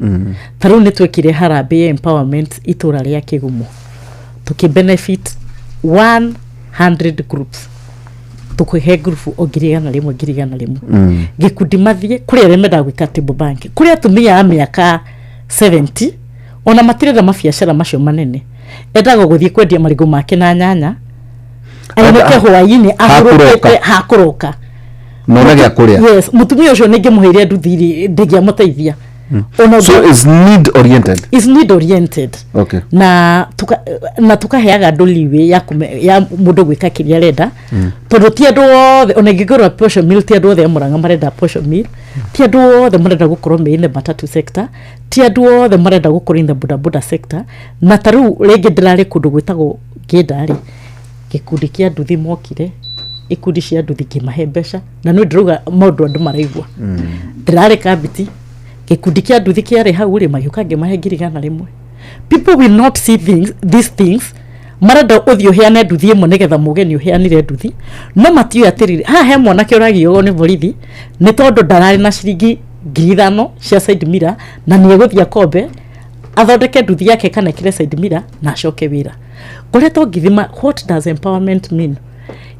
Ta rĩu nĩ twekire harambĩ ya empowerment itũra rĩa Kĩgumo, tũkĩ benefit 100 groups, tũkĩhe group o 100,000, 100,000. Gĩkundi mathiĩ kũrĩ arĩa mendaga gwĩka table bank, kũrĩ atumia a mĩaka 70 ona matirenda mabiacara macio manene, endaga gũthiĩ kwendia marigũ make na nyanya, ainũke hwaĩ-inĩ ahurũkĩte hakũroka. Nona gĩa kũrĩa. Yes, mũtumia ũcio nĩ ingĩmũheire nduthi rĩ, ndĩngĩamũteithia. Ona So it's need oriented. Is need oriented. Okay. Na tukaheaga andũ leeway ya mũndũ gwĩka kĩrĩa arenda, tondũ ti andũ othe, ona ingĩgũra posho mill, ti andũ othe a Murang'a marenda posho mill, ti andũ othe marenda gũkorwo me in the matatu sector, ti andũ othe marenda gũkorwo in the boda boda sector. Na ta rĩu rĩngĩ ndĩrarĩ kũndũ gwĩtagwo Ngĩnda rĩ, gĩkundi kĩa nduthi mokire, ikundi cia nduthi, ngĩmahe mbeca, na nĩ ndĩrauga maũndũ andũ maraigua. Ndĩrarĩ Kambiti, gĩkundi kĩa nduthi kĩarĩ hau rĩ, magĩũka, ngĩmahe 100,000. People will not see things, these things. Marenda ũthiĩ ũheane nduthi ĩmwe nĩgetha muge nĩ ũheanire nduthi, no matiũĩ atĩrĩrĩ, haha he mwanake ũragiywo nĩ borithi nĩ tondũ ndararĩ na ciringi 5,000 cia side mirror, na nĩ egũthiĩ akombe athondeke nduthi yake kana ĩkĩre side mirror na acoke wĩra. Ngoretwo ngĩthima what does empowerment mean.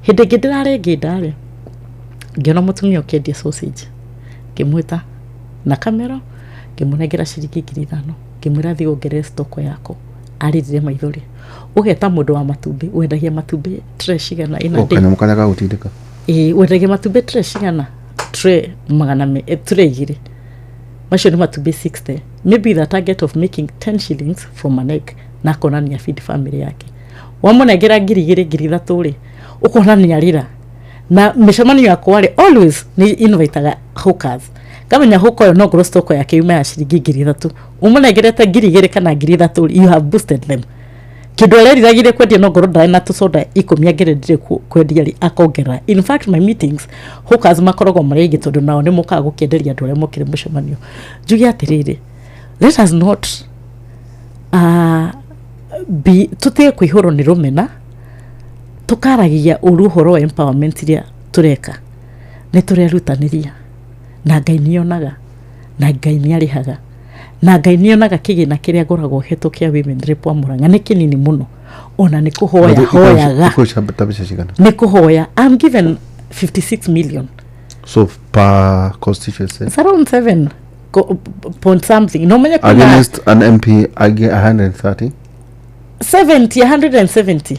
Hĩndĩ ĩngĩ ndĩrarĩ Ngĩnda rĩ, ngĩona mũtumia ũkĩendia sausage, ngĩmwĩta na kamera, ngĩmũnengera ciringi 5,000, ngĩmwĩra thiĩ wongerere stoko yako. Arĩrire maithori. Ũgeta mũndũ wa matumbĩ, wendagia matumbĩ tray cigana ina O day? Kanyamũ karĩa gagũtindĩka. Ĩĩ, wendagia matumbĩ tray cigana? Tray magana tray igĩrĩ, macio nĩ matumbĩ 60, maybe the target of making 10 shillings from an egg, na akona nĩ feed family yake. Wamũnengera 2,000, 3,000 rĩ, ũkona nĩ arĩra. Na mĩcemanio yakwa rĩ, always nĩ invitaga hawkers, ngamenya hawker ũyũ no ngorwo stoko yake yuma ya ciringi 3,000, ũmũnengerete 2,000 kana 3,000 rĩ, you have boosted them. Kĩndũ areriragire kwendia, no ngorwo ndarĩ na tũcoda 10 angĩrendire kwendia rĩ, akongerera. In fact, my meetings, hawkers makoragwo marĩ aingĩ, tondũ nao nĩ mokaga gũkĩenderia andũ arĩa mokire mũcemanio. Njuge atĩrĩrĩ, let us not be, tũtige kũihũrwo nĩ rũmena tũkaragia ũru ũhoro wa empowerment iria tũreka. Nĩ tũrerutanĩria, na Ngai nĩonaga, na Ngai nĩ arĩhaga, na Ngai nĩonaga kĩgĩna kĩrĩa ngoragwo hetwo kĩa women rep wa Murang'a nĩ kĩnini mũno, ona nĩ kũhoya hoyaga. Ta mbeca cigana? Nĩ kũhoya. I'm given 56 million. So per constituency? It's around 7 point something, no menye kwĩna Against an MP age 130. 70, 170.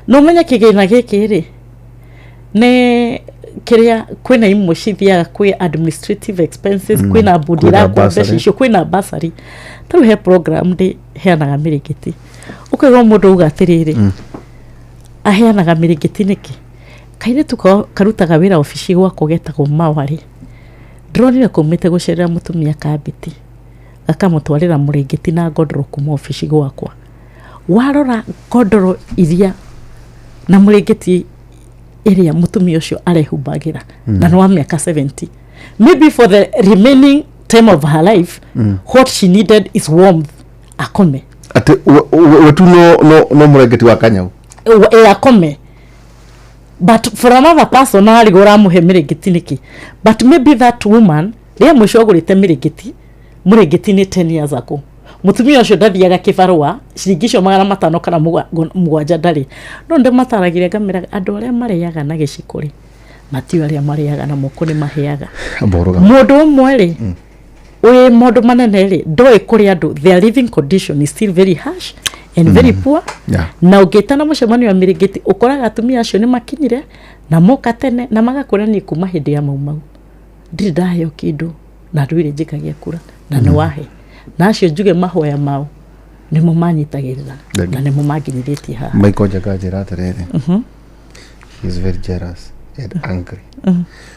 No menye kĩgĩna gĩkĩ rĩ, nĩ kĩrĩa kwĩna imwe cithiaga kwĩ administrative expenses, kwĩna bodi Kwĩna ĩrakua mbeca bursary. icio, kwĩna basari. Ta rĩu he program ndĩ heanaga mĩrĩngĩti, ũkaigua mũndũ auga atĩrĩrĩ, aheanaga mĩrĩngĩti nĩkĩ? Kairĩtu karutaga wĩra obici gwakwa getagwo Mawarĩ, ndĩronire kaumĩte gũcerera mũtumia Kambiti, gakamũtwarĩra mũrĩngĩti na ngondoro kuma obici gwakwa. Warora ngondoro iria na mũrĩngĩti ĩrĩa mũtumia ũcio arehumbagĩra, na nĩ wa mĩaka 70, maybe for the remaining time of her life, what she needed is warmth, akome. Atĩ wetu no mũrengeti wa kanyau. Akome. But for another person arigwo ũramũhe mĩrĩngĩti nĩkĩ, but maybe that woman rĩa mũico agũrĩte mũrĩngĩti nĩ 10 years ago. Mũtumia ũcio ndathiaga kĩbarũa, ciringi icio 500 kana 7 ndarĩ. No ndĩmataragĩria, ngameraga andũ arĩa marĩaga na gĩciko rĩ, matiũ arĩa marĩaga na moko nĩ mahĩaga. Mboroga. Mũndũ ũmwe rĩ, wĩ maũndũ manene rĩ, ndoĩ kũrĩ andũ their living condition is still very harsh and very poor. Na ũngĩtana mũcemanio wa mĩrĩngĩti, ũkoraga atumia acio nĩ makinyire na moka tene na magakwĩra, niĩ kuma hĩndĩ ya Mau Mau ndirĩ ndaheo kĩndũ, na ndũire njikagia kura na nĩ wahe. Na acio njuge mahoya mao nĩmo manyitagĩrĩra Thank na nĩmo manginyithĩtie haha. Michael Njaga njĩra atĩrĩrĩ, he is very jealous and angry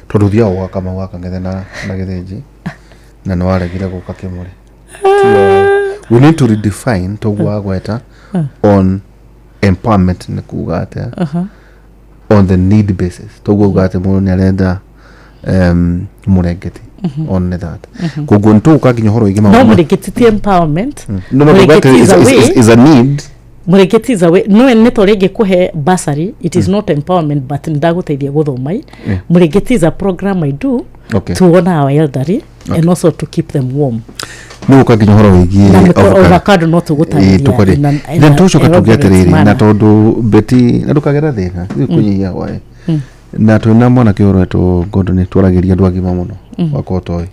tondũ thiaga gwaka Kamau gaka ngethe na gĩthĩnji na nĩ waregire gũka kĩmũrĩ. We need to redefine toguo wagweta on empowerment nĩ kuga atĩa on the need basis, toguo uga atĩ mũndũ nĩ arenda mũrengeti on that. Koguo nĩ tũgũka nginya ũhoro wĩgiĩ No maũndũ mũrĩngĩti ti empowerment. No, tuga atĩ Mũrĩngĩti is a way. is a need. Mũrĩngĩti is a way. No nĩ to rĩngĩ kũhe bursary, it is not empowerment, but nĩ ndagũteithia gũthoma i. Mũrĩngĩti is a program I do to honor our elderly and also to keep them warm. Nĩ gũka nginya ũhoro wĩgiĩ Na avocado. Avocado no tũgũtarĩria Tũkwarĩ. in Then a tũcoka tuge elaborate atĩrĩrĩ, na manner. tondũ Beti na ndũkagera thĩna ithuĩ kũnyihia gwaĩ na twĩna mwanake ũretwo Gordon, nĩ twaragĩria andũ agima mũno wakwa toĩ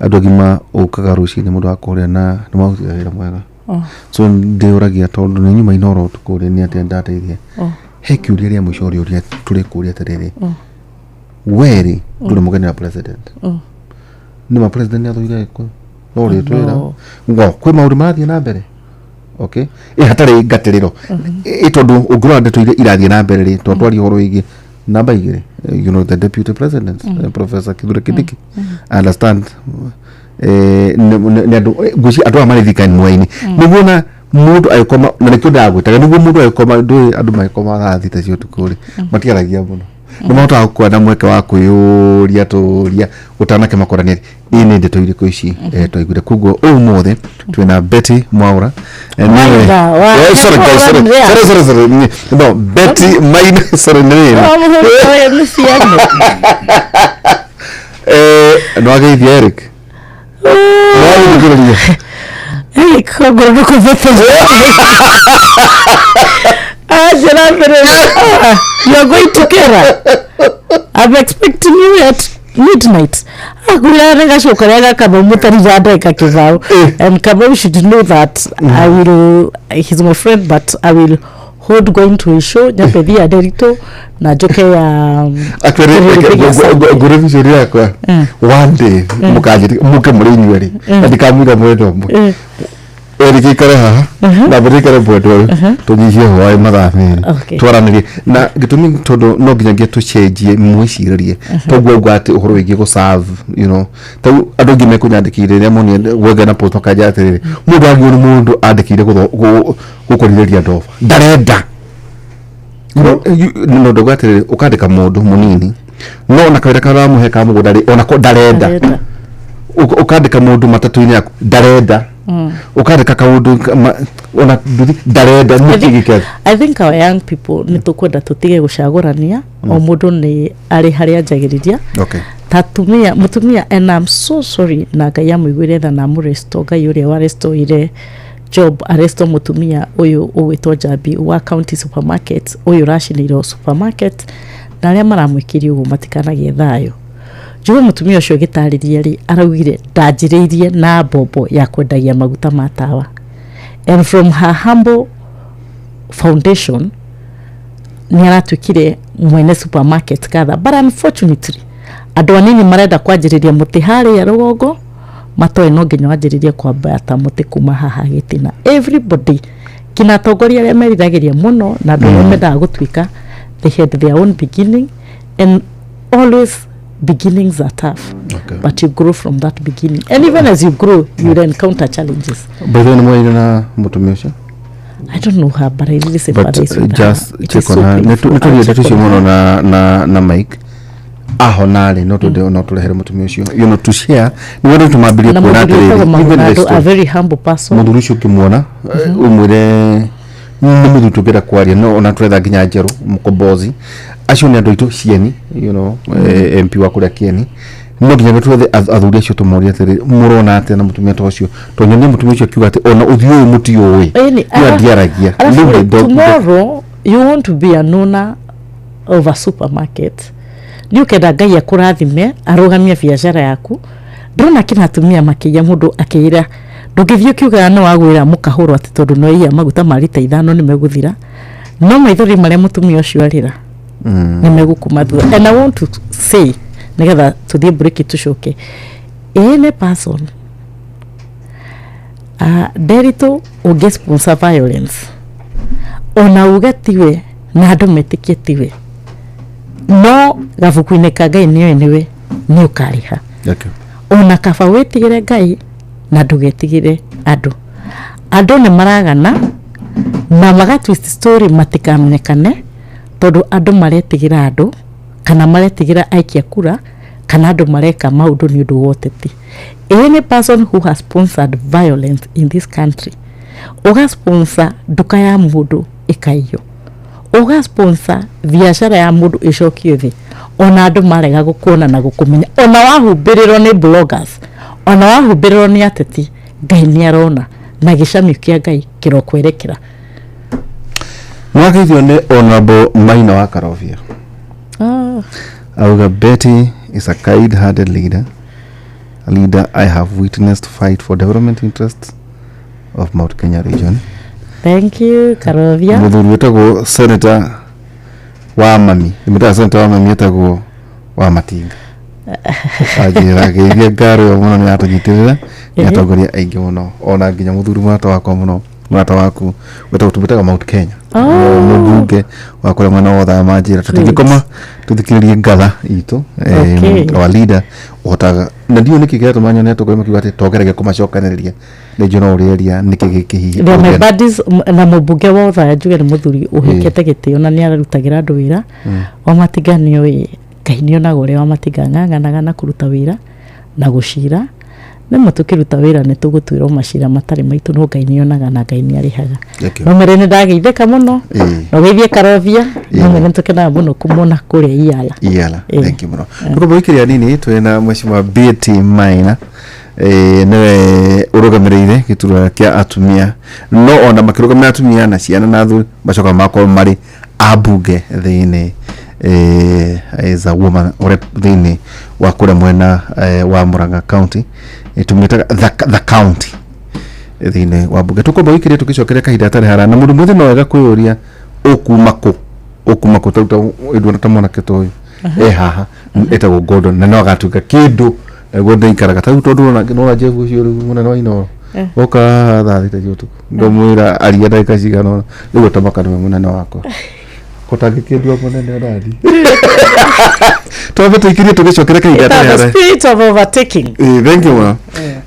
andũ agima ũkaga rũcinĩ mũndũ wa kũrĩa na nĩ marutire wĩra mwega. So ndĩũragia, tondũ nĩ nyuma inoro ũtukũ rĩ, nĩ atĩa ndateithia? He kĩũria rĩa mũico ũrĩa tũrĩ kũria atĩrĩrĩ, we rĩ, ndũrĩ mũgeni wa president. Nĩ ma president nĩ athũire Gĩkũyũ no ũrĩtwĩra No. ngo kwĩ maũndũ marathiĩ na mbere, okay, ĩ hatarĩ ngatĩrĩro ĩ tondũ ũngĩrora ndeto iria irathiĩ na mbere rĩ, tondũ twaria ũhoro wĩgiĩ namba 2, the deputy president, Professor Kithure Kindiki, understand, nĩ andũ ngwĩciria andũ aya marĩ thirikari mwena-inĩ nĩguo na mũndũ agĩkoma, na nĩkĩo ndagwĩtaga nĩguo mũndũ agĩkoma, ndũĩ andũ magĩkoma thaa 6 cia ũtukũ rĩ, matiaragia mũno, nĩ mahotaga gũkorwo na mweke wa kwĩyũria tũria ũtanakĩmakora nĩ atĩ ĩ nĩ ndeto irĩkũ ici twaiguire. Koguo ũmũthĩ twĩna Betty Mwaura. Maina, Sorry, guys, sorry, Mwaura. sorry, sorry, sorry, no, Betty Maina, sorry, nĩ rĩrĩ. Nĩ ciana. Nĩwageithia Eric, nĩwagĩthikĩrĩria. Eric ngoro nĩ kũbete anjĩra mbere, "You are going to Kera, I'm expecting you at midnight." Akwĩra nĩ gacoka rĩa gakama mũtarira ndagĩka kĩbaũ. And Kamau should know that I will, he's my friend, but I will hold going to his show, nyambe thiĩ Nderitũ na njoke ya Actually, kĩrĩrĩ gĩa Sunday. Ngũrĩ vision yakwa, one day mũkanjĩtĩka mũke mũrĩ inyuerĩ na ndikamwĩra mwenda ũmwe. Eric ikare haha na mbere ikare mwenda ũyũ, tũnyihie hwaĩ mathaa 2, twaranĩrie na gĩtũmi tondũ no nginyagia tũcenjie mwĩcirĩrie, toguo auga atĩ ũhoro wĩgiĩ gũ serve, tau andũ aingĩ mekũnyandĩkĩire rĩrĩa monire gwetha na post, makanja atĩrĩrĩ, mũndũ agĩrĩirwo nĩ mũndũ andĩkĩire gũkũrirĩria ndoba ndarenda. No ndauga atĩrĩrĩ, ũkandĩka mũndũ mũnini no ona kawĩra karĩa ũramũhe ka mũgũnda rĩ, onako ndarenda. Ndarenda. Ũkandĩka mũndũ matatũ-inĩ yaku ndarenda, ũkandĩka kaũndũ ona nduthi ndarenda, nĩkĩ gĩkĩathi? I think our young people nĩ tũkwenda tũtige gũcagũrania, o mũndũ nĩ arĩ harĩa anjagĩrĩria. Ta atumia, mũtumia, and I'm so sorry, na Ngai amũiguĩre tha na amũresto, Ngai ũrĩa warestoire Job aresto mũtumia ũyũ ũgwĩtwo Njambi wa County Supermarket, ũyũ ũracinĩirwo supermarket, na arĩa maramwĩkĩire ũguo matikanagĩe thayũ. Njuge mũtumia ũcio agĩtarĩria rĩ, araugire ndanjĩrĩirie na mbombo ya kwendagia maguta ma tawa, and from her humble foundation nĩ aratuĩkire mwene supermarket kadha. But unfortunately andũ anini marenda kwanjĩrĩria mũtĩ harĩa rũgongo matoĩ no nginya wanjĩrĩrie kwambata mũtĩ kuma haha gĩtina. Everybody, kina atongoria arĩa meriragĩria mũno na andũ arĩa mendaga gũtuĩka, they had their own beginning, and always beginnings are tough, but you grow from that beginning, and even as you grow you will encounter challenges. By the way, nĩ mwaire na mũtumia ũcio? I don't know her, but I really But sympathize with her. just It check is so on her. painful. Nĩ I'll tũrie ndeto check icio on mũno her. na Mike ahona rĩ, no twende no tũrehere mũtumia ũcio to share nĩguo andũ tũmambĩrie Na kuona mũthuri wĩtagwo atĩrĩrĩ, even the Mahunado, a story very humble person. Mũthuri ũcio ũkĩmuona, ũmwĩre nĩ mũthuri tũngĩenda kwaria, no ona tũretha nginya njerũ mũkombozi, acio nĩ andũ aitũ cieni, MP wa kũrĩa Kieni, no nginya twethe athuri acio tũmorie atĩrĩ, mũrona atĩa na mũtumia ta ũcio, tondũ nyonie mũtumia ũcio akiuga atĩ ona ũthiũ ũyũ mũtiũĩ. Ĩni, no ndiaragia. Alafu Rĩu tomorrow you want to be an owner of a supermarket, nĩ ũkenda Ngai akũrathime arũgamie biacara yaku, ndĩrona kĩna atumia makĩiya, mũndũ akĩira ndũngĩthiĩ ũkiugaga nĩ wagwĩra mũkahũrwo atĩ tondũ no iya maguta ma rita 5 nĩ megũthira, no maithori marĩa mũtumia ũcio arĩra nĩ megũkuma thutha. And I want to say, nĩgetha tũthiĩ break tũcoke, any person, Nderitu, ũngĩ sponsor violence, ona uge tiwe na andũ metĩkie tiwe, no gabuku-inĩ ka Ngai nĩoĩ nĩwe nĩ ũkarĩha. Ona kaba wĩtigĩre Ngai na ndũgetigĩre andũ. Andũ nĩ maragana na maga twist story matikamenyekane, tondũ andũ maretigĩra andũ kana maretigĩra aikia kura kana andũ mareka maũndũ nĩ ũndũ wa ũteti. Any person who has sponsored violence in this country, ũga sponsor nduka ya mũndũ ĩkaiywo, ũga sponsor biacara ya mũndũ ĩcokio thĩ, ona andũ marega gũkuona na gũkũmenya, ona wahumbĩrĩrwo nĩ bloggers, ona wahumbĩrĩrwo nĩ ateti, Ngai nĩ arona na gĩcamio kĩa Ngai kĩrokwerekera. Nĩwageithio nĩ Honorable Maina wa Karobia. Auga Betty is a kind-hearted leader, a leader I have witnessed fight for development interests of Mount Kenya region. Thank you, Karobia. Mũthuri wĩtagwo senator wa mami, nĩmwĩtaga senator wa mami, etagwo wa Matinga. Anjĩra geithia ngaro ĩyo mũno nĩ yatũnyitĩrĩra nĩ atongoria aingĩ mũno ona nginya mũthuri mũrata wakwa mũno mũrata waku wĩtagwo tũmĩtaga Mount Kenya mũmbunge wa kũrĩa mwena wa Othaya manjĩra tũtingĩkoma tũthikĩrĩrie ngatha itũ our leader ũhotaga na ndiũĩ nĩkĩ kĩratũma nyone atongoria makiuga atĩ twageragia kũmacokanĩrĩria nĩ no ũrĩaria nĩkĩ gĩkĩ hihi They are my buddies na mũmbunge wa Othaya njuge nĩ mũthuri ũhĩkĩte gĩtĩo na nĩ ararutagĩra andũ wĩra. Wamatinga nĩoĩ Ngai nĩonaga ũrĩa Wamatinga ng'ang'anaga na kũruta wĩra na gũcira. Nĩma tũkĩruta wĩra nĩ tũgũtuĩrwo macira matarĩ maitũ no Ngai nĩonaga na Ngai nĩarĩhaga. Thank you. No mere nĩ ndageithĩka mũno na ũgeithie Karobia no mere nĩ tũkenaga mũno kũmona kũrĩa Iyala. Iyala thank you mũno tũkomba gũikĩria nini twĩna mheshimiwa Betty Maina nĩwe ũrũgamĩrĩire gĩturwa kĩa atumia no ona makĩrũgamĩrĩra atumia na ciana na athuri macokaga magakorwo marĩ ambunge thĩinĩ as a woman rep thĩinĩ wa kũrĩa mwena wa Murang'a County tũmĩtaga the county thĩinĩ wa mbunge tũkomba gũikĩria tũgĩcokeria kahinda gatarĩ haraya na mũndũ mwĩthĩ no wega kwĩyũria ũkuma kũ ũkuma kũ tarĩu ta ta mwanake ta ũyũ e haha etagwo Gordon na no agatuĩka kĩndũ naguo ndaikaraga tarĩu tondũ nona Jeff ũcio rĩu mũnene wa Inooro oka haha thaa thita cia ũtukũ ngamwĩra aria ndagĩka cigana ũna rĩu atamaka nĩwe mũnene wakwa kũtangĩkĩndua mũnene onani twambe tũikĩrie tũgĩcokera kahinda Ĩtagwo gatarĩ haraya spirit of overtaking. Thank you mũno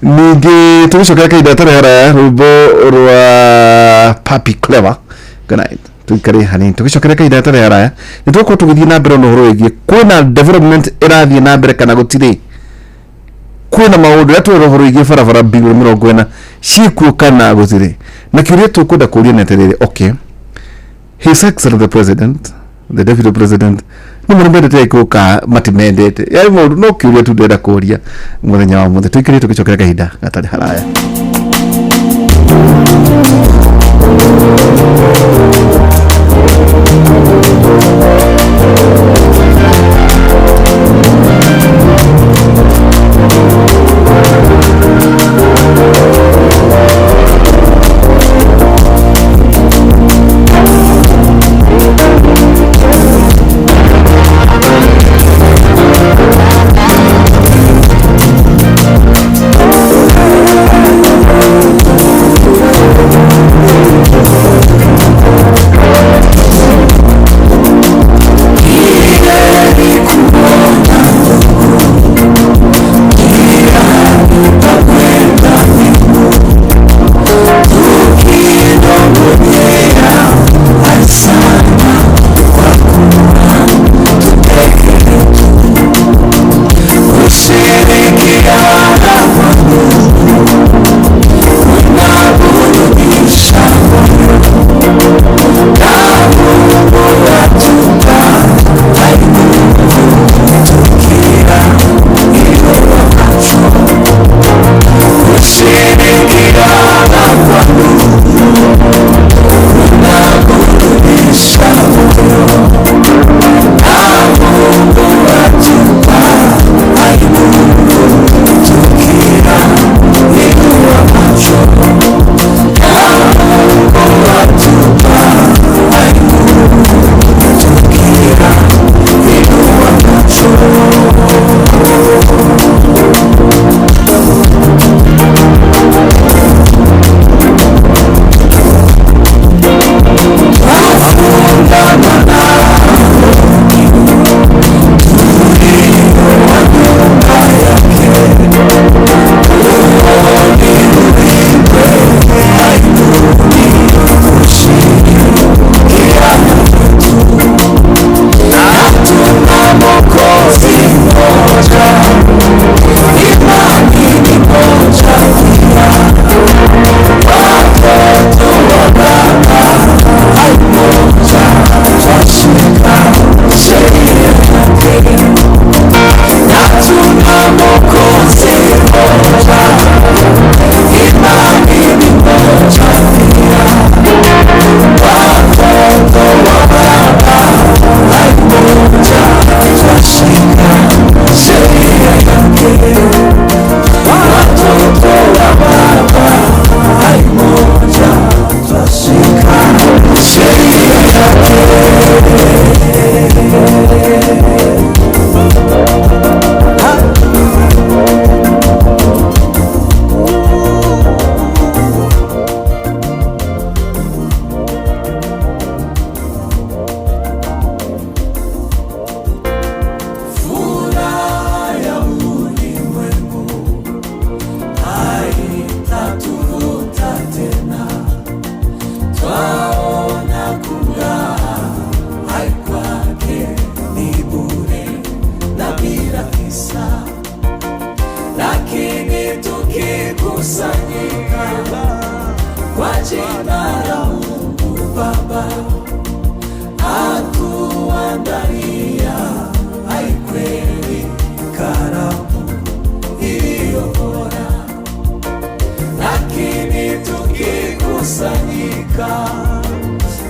ningĩ tũgĩcokera kahinda gatarĩ haraya rwĩmbo rwa Papi Clever good night tuikare hanini tũgĩcokera kahinda gatarĩ haraya nĩ tũgũkorwo tũgĩthiĩ na mbere na ũhoro wĩgiĩ kwĩna development ĩrathiĩ na mbere kana gũtirĩ kwĩna maũndũ rĩrĩa twĩra ũhoro wĩgiĩ barabara bilioni 40 ciĩkuo kana gũtirĩ na kĩũria tũkwenda kũũria nĩ atĩrĩrĩ okay His Excellency the President, the Deputy President, nĩ mũno mendete Agĩkũyũ ka matimendete yani maũndũ no kĩũria tu ndĩrenda kũũria mũthenya wa ũmũthĩ tũikĩrĩte tũgĩcokera kahinda gatarĩ haraya. jina la Mungu Baba atuandalia haikweli karamu iliyo bora, lakini tukikusanyika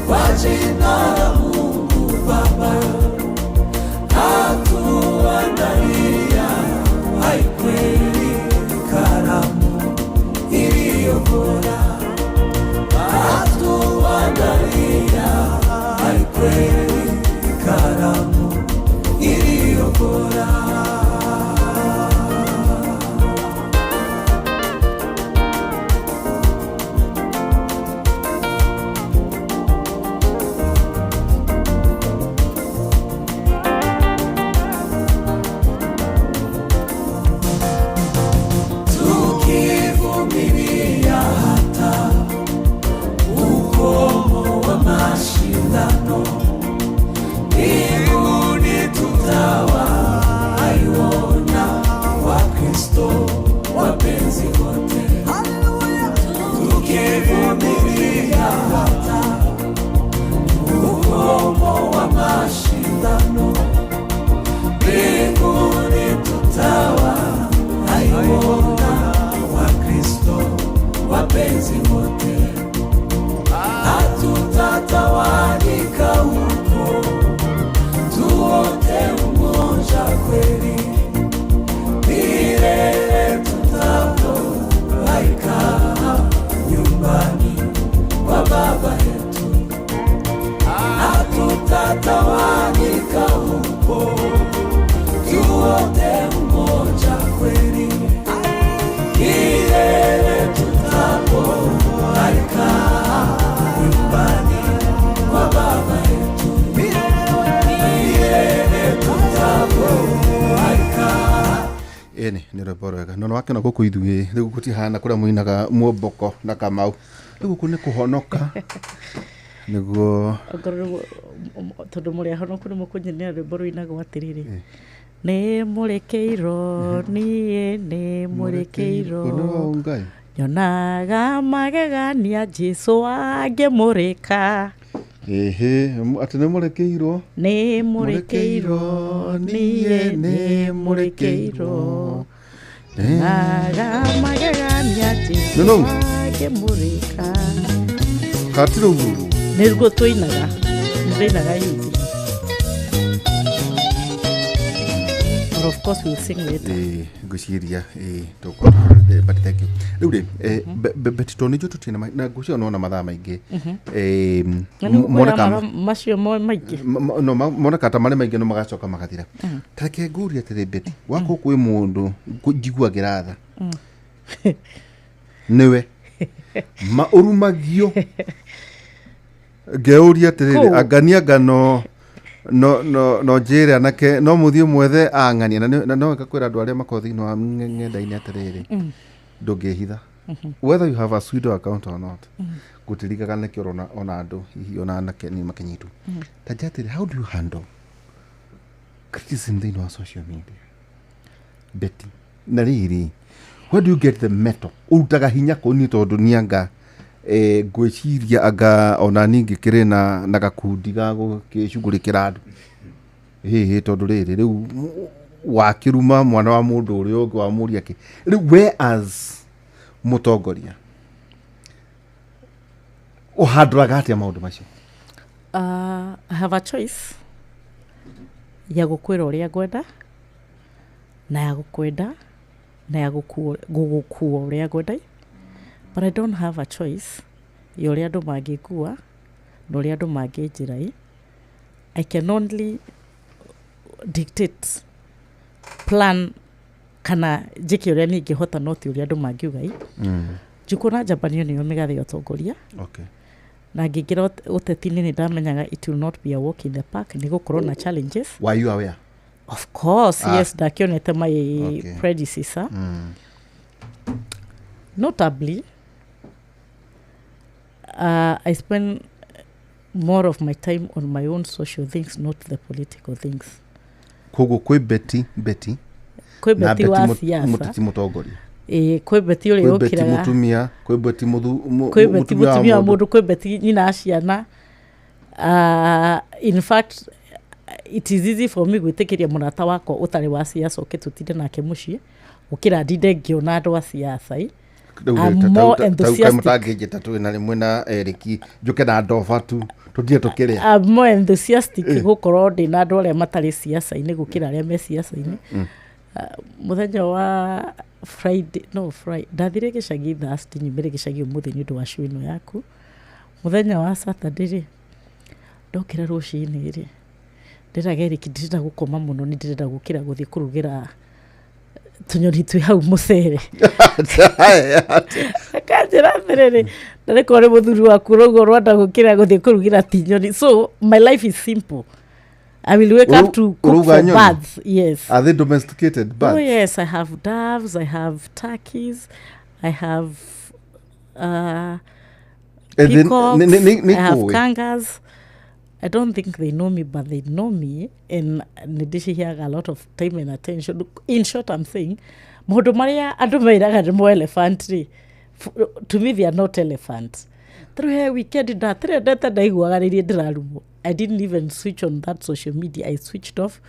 kwa jina la Mungu Baba atuandalia haikweli karamu iliyo bora, atuandalia haikweli karamu iliyo bora. Tukivumilia hata ukomo wa mashindano, mbinguni tutawaiona Wakristo wapenzi wote. Tukivumilia hata ukomo wa mashindano, mbinguni tutawaiona Wakristo wapenzi wote. Hatutatawanyika huko, tuwote umoja kweli, milele tutapowaikaa nyumbani kwa Baba yetu. Hatutatawanyika huko, tuwote umoja kweli, milele tutapowaikaa nyumbani kwa Baba yetu, milele tutapowaikaa. Ĩni nĩ rwĩmbo rwega no nĩwakĩona gũkũ ithuĩ rĩu gũtihana kũrĩa mũinaga muomboko na Kamau, rĩu gũkũ nĩ kũhonoka nĩguo. Ongorwo tondũ mũrĩ ahonoku nĩ mũkũnyenera rwĩmbo rũinagwo atĩrĩrĩ, nĩ mũrĩkĩirwo niĩ, nĩ mũrĩkĩirwo. Nĩ wa Ngai. Nyonaga magegania Jesu angĩmũrĩka. Ĩhĩ, atĩ nĩ mũrĩkĩirwo. Nĩ mũrĩkĩirwo niĩ, nĩ mũrĩkĩirwo, nyonaga magegania Jesu No, no. angĩmũrĩka. Katĩ rũu. Nĩguo tũinaga, nĩtũinaga yuthi. But of course we'll sing later. Ĩĩ, ngwĩciria ĩĩ tũkũ, but thank you. Rĩu rĩ, Betty, tondũ nĩ njũĩ tũtirĩ na ngwĩciria nona mathaa maingĩ. Na nĩ Moneka gũkwĩra macio mo maingĩ. No moneka ta marĩ maingĩ no magacoka magathira. Tareke ngũrie atĩrĩ, Betty, wakorwo kwĩ mũndũ njiguagĩra tha nĩwe ma ũrumagio, ngeũria atĩrĩrĩ, Kũu. Angania ngano no njĩre anake no mũthiĩ mwethe ang'ania na no wega kwĩra andũ arĩa makoragwo thĩinĩ wa ng'enda-inĩ atĩrĩrĩ, ndũngĩhitha whether you have a pseudo account or not, gũtirigaga nĩkĩo ũrona ona andũ hihi ona anake nĩ makĩnyitwo. Ta njĩra atĩrĩ, how do you handle criticism thĩinĩ wa social media, Betty? Na rĩrĩ, where do you get the metal, ũrutaga hinya kũ? Niĩ tondũ niĩ anga ngwĩciria anga ona niĩ ngĩkĩrĩ na gakundi ga gũgĩcugurĩkĩra andũ hĩhĩ, tondũ rĩrĩ rĩu wakĩruma mwana wa mũndũ ũrĩa ũngĩ wamũria kĩ, rĩu we as mũtongoria ũhandũraga atĩa maũndũ macio? I have a choice ya gũkwĩra ũrĩa ngwenda na ya gũkwenda na ya gũgũkua ũrĩa ngwenda, but I don't have a choice ya ũrĩa andũ mangĩngua na ũrĩa andũ mangĩnjĩra. Ĩ I can only dictate plan kana njĩke ũrĩa niĩ ingĩhota, no ti ũrĩa andũ mangiuga. Ĩ njukũ njambanio nĩyo mĩgathe ya ũtongoria. Na ngĩingĩra ũteti-inĩ nĩ ndamenyaga it will not be a walk in the park, nĩ gũkorwo na challenges. Were you aware? Of course. Ah. Yes, ndakĩonete my predecessor. Notably, I spend more of my time on my own social things, not the political things. Koguo kwĩ Betty Kwĩ na Betty wa Betty siasa. mũteti mũtongoria. Ĩĩ, kwĩ Beti ũrĩa Kwĩ Beti ũkĩraga. Mũtumia, kwĩ Beti Kwĩ Beti mũtumia mũtumia wa wa mũndũ. Mũndũ, kwĩ Beti nyina wa ciana. In fact, it is easy for me gwĩtĩkĩria mũrata wakwa ũtarĩ wa siasa oke tũtinde nake mũciĩ gũkĩra ndinde ngĩona andũ a siasa i. Rĩu I'm rĩ, more ta- ta- enthusiastic. mũtangĩnjĩta twĩ na rĩmwe na Eriki njũke na ndoba tu tũthiĩ tũkĩrĩa. I'm more enthusiastic gũkorwo ndĩ na andũ arĩa matarĩ siasa-inĩ gũkĩra arĩa me siasa-inĩ. Mũthenya wa Friday, no Friday, ndathire gĩcagi Thursday, nyumĩre gĩcagi ũmũthĩ nĩ ũndũ wa show ĩno yaku. Mũthenya wa Saturday rĩ, ndokĩra rũcinĩ rĩ, ndĩraga Eric ndirenda gũkoma mũno, nĩ ndĩrenda gũkĩra gũthiĩ kũrugĩra tũnyoni twĩ hau mũcere. Akanjĩra atĩrĩrĩ, na nĩkorwo nĩ mũthuri waku ũrauga ũrwanda gũkĩra gũthiĩ kũrugĩra ti nyoni. So my life is simple. I will wake up to cook Ũrauga for nyoni? birds. Yes. Are they domesticated birds? Oh yes, I have doves, I have turkeys, I have And then- peacocks, nĩ I have kũĩ? kangas. I don't think they know me, but they know me, and nĩndĩciheaga a lot of time and attention. In short, I'm saying, maũndũ marĩa andũ meiraga nĩ mo elephant rĩ, to me they are not elephant. Tarĩu he weekend ndatirendete ndaiguaga rĩrĩa ndĩrarumwo. I didn't even switch on that social media. I switched off.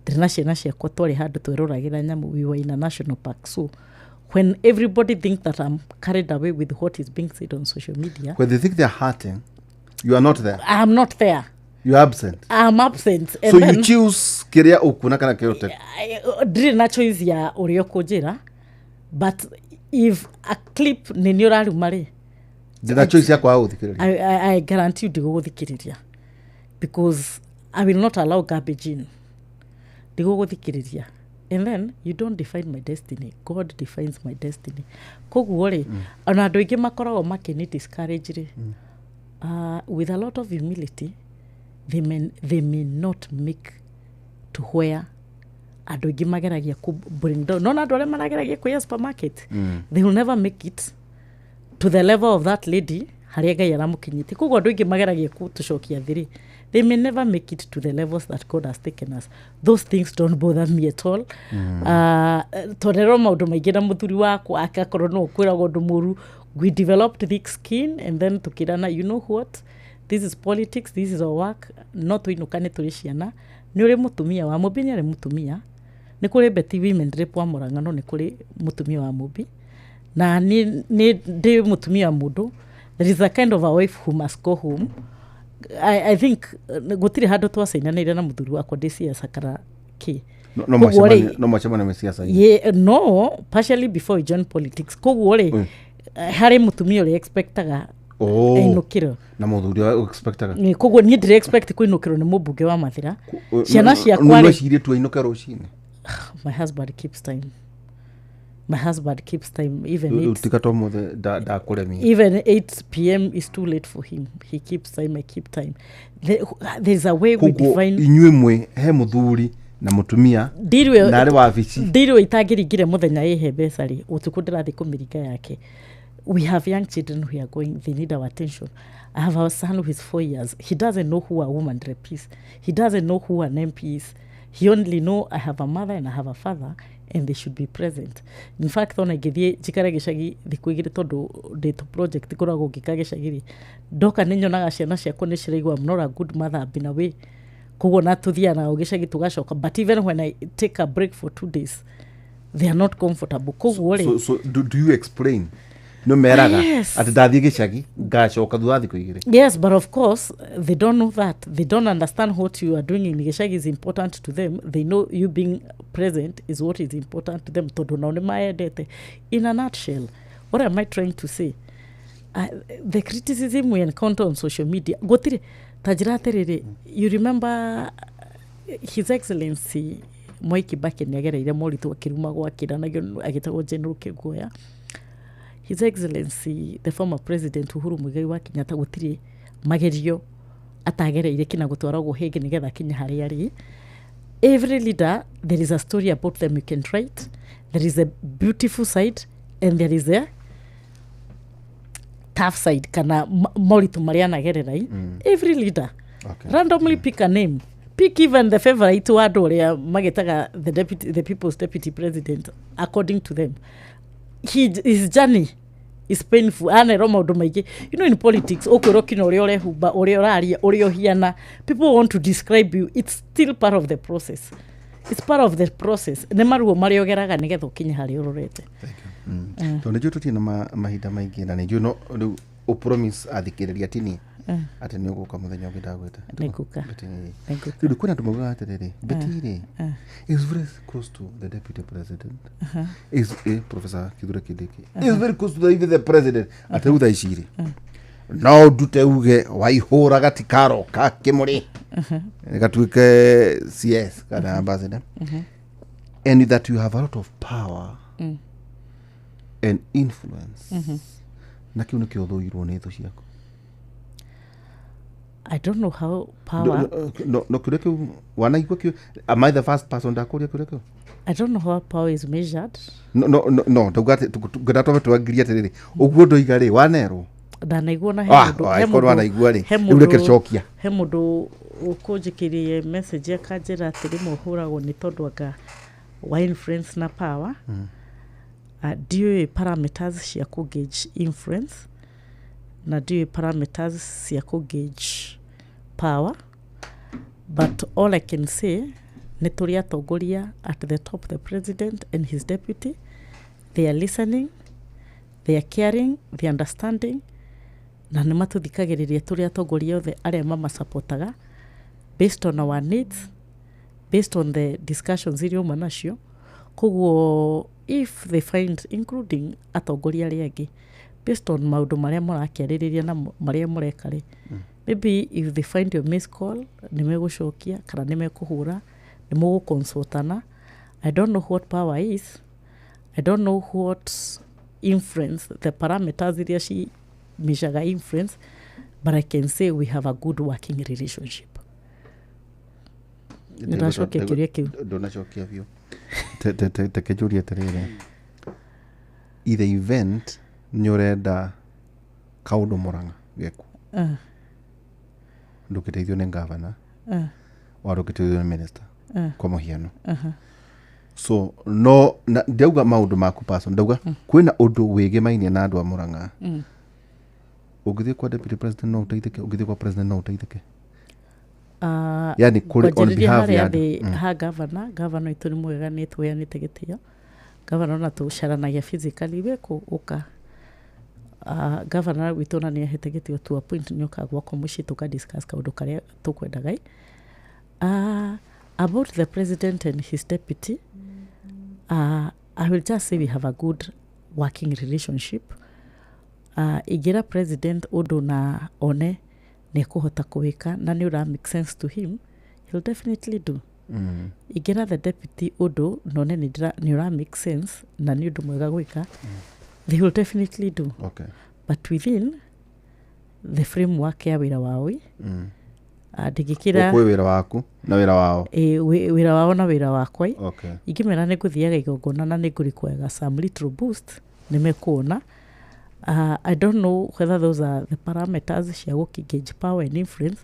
Ndĩrĩ na ciana ciakwa twarĩ handũ tweroragĩra nyamũ. We were in a national park. So when everybody think that I'm carried away with what is being said on social media, When they think they're hurting, you are not there. I'm not there. You are absent. I'm absent. And So then, you choose kĩrĩa ũkuona kana kĩrĩa ũte. Ndirĩ na choice ya ũrĩa ũkũnjĩra, but if a clip nĩ nĩ ũraruma rĩ, Ndĩna choice ya kwaga gũthikĩrĩria. I guarantee you ndigũgũthikĩrĩria because I will not allow garbage in. Ndigũgũthikĩrĩria. And then you don't define my destiny. God defines my destiny. Koguo rĩ, ona andũ aingĩ makoragwo makĩni discourage rĩ, with a lot of humility, they may not make to where andũ aingĩ mageragia kũ bring down. Nona andũ arĩa marageragia kũiya supermarket, they will never make it to the level of that lady harĩa Ngai aramũkinyĩtie. Koguo andũ aingĩ mageragia gũtũcokia thĩ rĩ, they may never make it to the levels that God has taken us. Those things don't bother me at all. Tondũ maũndũ maingĩ na mũthuri wakwa akakorwo no ũkwĩragwo ũndũ mũru, we developed thick skin and then tukĩrana, you know what, this is politics, this is our work. No tũinũka nĩ tũrĩ ciana, nĩ ũrĩ mũtumia wa mũmbi, nĩ arĩ mũtumia, nĩ kũrĩ Betty women rep wa Mũrang'a, no nĩ kũrĩ mũtumia wa mũmbi na nĩ ndĩ mũtumia wa mũndũ. There is a kind of a wife who must go home. I think gũtirĩ handũ twacainanĩire na mũthuri wakwa ndĩ ciaca kana kĩ. No Koguo rĩ, mwacemania- no mwacemania mĩciaca-inĩ. Ye, no partially before we join politics. Koguo rĩ, harĩ mũtumia ũrĩa expectaga Oh. ainũkĩrwo. Na mũthuri ũrĩa ũexpectaga. Nĩ, koguo niĩ ndĩre expect kũinũkĩrwo nĩ mũmbunge wa Mathĩra. Ciana ciakwa rĩ, Nĩwecirie tu ainũke rũcinĩ? My husband keeps time. My husband keeps time even Rĩu 8 tiga to mũthĩ ndakũremia. Even 8 p.m. is too late for him. He keeps time, I keep time. There's a way we Koguo define inyuĩ mwĩ he mũthuri na mũtumia Ndirwe na arĩ wabici. Ndirwe itangĩringire mũthenya ĩhe mbeca rĩ, ũtukũ ndĩrathiĩ kũmĩringa yake. We have young children who are going, they need our attention. I have our son who is 4 years. He doesn't know who a woman rep is. He doesn't know who an MP is. He only know I have a mother and I have a father and they should be present. In fact, ona ingĩthiĩ njikare gĩcagi thikũ 2 tondũ ndĩ tũ project ngoragwo ngĩka gĩcagi rĩ, ndoka nĩ nyonaga ciana ciakwa nĩ ciraigua I'm not a good mother, I've been away. Koguo na tũthiaga nao gĩcagi tũgacoka, but even when I take a break for 2 days, they are not comfortable. Koguo rĩ, So do you explain, nĩ meraga Yes. atĩ ndathiĩ gĩcagi ngacoka thutha wa thikũ 2? Yes, but of course, they don't know that. They don't understand what you are doing in gĩcagi is important to them. They know you being present is what is important to them. Tondũ nao nĩ maendete. In a nutshell, what am I trying to say? The criticism we encounter on social media, gũtirĩ, ta njĩra atĩrĩrĩ, you remember His Excellency Mwai Kibaki nĩ agereire moritũ akĩrumagwo akĩranagio agĩtagwo General Kĩguoya. His Excellency the former President Uhuru Muigai wa Kenyatta gũtirĩ magerio atagereire kina gũtwaragwo hĩngĩ nĩgetha akinye harĩa arĩ. Every leader, there is a story about them you can write. There is a beautiful side and there is a tough side kana moritũ marĩa anagerera i. Every leader, randomly pick a name, pick even the favorite wa andũ ũrĩa magĩtaga the people's deputy president. According to them, His journey is painful. Anerwo maũndũ maingĩ. You know, in politics ũkwĩrwo kinya ũrĩa ũrehumba, ũrĩa ũraria, ũrĩa ũhiana, people want to describe you. It's still part of the process. It's part of the process. Nĩ maruo marĩa ũgeraga nĩgetha ũkinye harĩa ũrorete. Tondå nä njå tå tirä na mahinda maingä na nä njå no rä u å promise athkä rä ria tini atä nä å gå ka må thenya å ngä ndagwä ta. Nĩngũka. Nĩngũka. Rä u kwä na andå maugaga atä rä rä Betty rä is very close to the deputy president, is Professor Kithure Kindiki is very close to the, even the president, atä rä u thaa ici rä no ndute uge waihå gatikaroka kä må rä gatuä ke cs kana ambassador, and that you have a lot of power and influence, na kä u nä kä å thå irwo nä thå ciaku. I don't know how power No kä å ria kä u wanaigua kä am I the first person ndakå ria kä å ria kä u? I don't know how power is measured. No ndauga atä ngenda twambe twangirie atä rä rä å guo ndoiga rä wanerwo. Ndanaigua na he Ah, mũndũ- ah, he angĩkorwo mũndũ- wanaigua rĩ, he rĩu reke mũndũ- cokia. He mũndũ ũkũnjĩkĩrie message akanjĩra atĩ rĩmwe ũhũragwo nĩ tondũ anga wa influence na power. Ndiũĩ parameters cia kũ gauge influence na ndiũĩ parameters cia kũ gauge power, but all I can say nĩ tũrĩ atongoria at the top, the president and his deputy. They are listening, they are caring, they are understanding, na nä matå thikagä tå rä atongoria othe arĩa mamasapotaga based on our needs, based on the discussions iria uma nacio. Koguo if they find, including atongoria arĩa angĩ, based on maũndũ marĩa mũrakĩarĩrĩria na marĩa mũreka rĩ, maybe if they find your miss call nĩ megũcokia kana nĩ mekũhũra, nĩ mũgũconsultana. I don't know what power is. I don't know what influence, the parameters iria ci measure influence, but I can say we have a good working relationship. Nĩndacokia kĩũria kĩu. Ndånacokia biå tekenjå rie atä rä rä ithe event nä å renda kaå ndå må ranga geku, ndå kä teithio nä ngavana wa ndå kä teithio nä minister kwa må hiano. So no na ndauga maå ndå maku person, ndauga kwä na å ndå wä gä mainie na andå a må ranga, å ngä thiä kwa deputy president no å teithä ke, å ngä thiä kwa president no å teithä ke. Yani kũrĩ on Kwanjĩrĩria behalf harĩa ya thĩ andũ. Ha gavana, gavana witũ nĩ mwega, nĩ tũheanĩte gĩtĩo. Gavana ona tũcaranagia physically we kũ ũka. Gavana witũ ona nĩ ahete gĩtĩo to a point nĩ okaga gwakwa mũciĩ tũka discuss kaũndũ karĩa tũkwendaga. About the president and his deputy, I will just say we have a good working relationship. Ingĩra president ũndũ na one nĩ ekũhota kũwĩka na nĩ ũra make sense to him, he'll definitely do. Ingĩra the deputy ũndũ na one nĩ ũra make sense na nĩ ũndũ mwega gwĩka, they will definitely do. But within the framework ya wĩra wao ĩ, ndingĩkĩra. Kwä wä ra waku na wä ra wao. Ĩ, wĩra wao na wĩra wakwa ĩ. Ingĩmera nĩ ngũthiaga igongona na nĩ ngũrikwaga some little boost, nĩ mekuona. I don't know whether those are the parameters cia gũkĩgauge power and influence,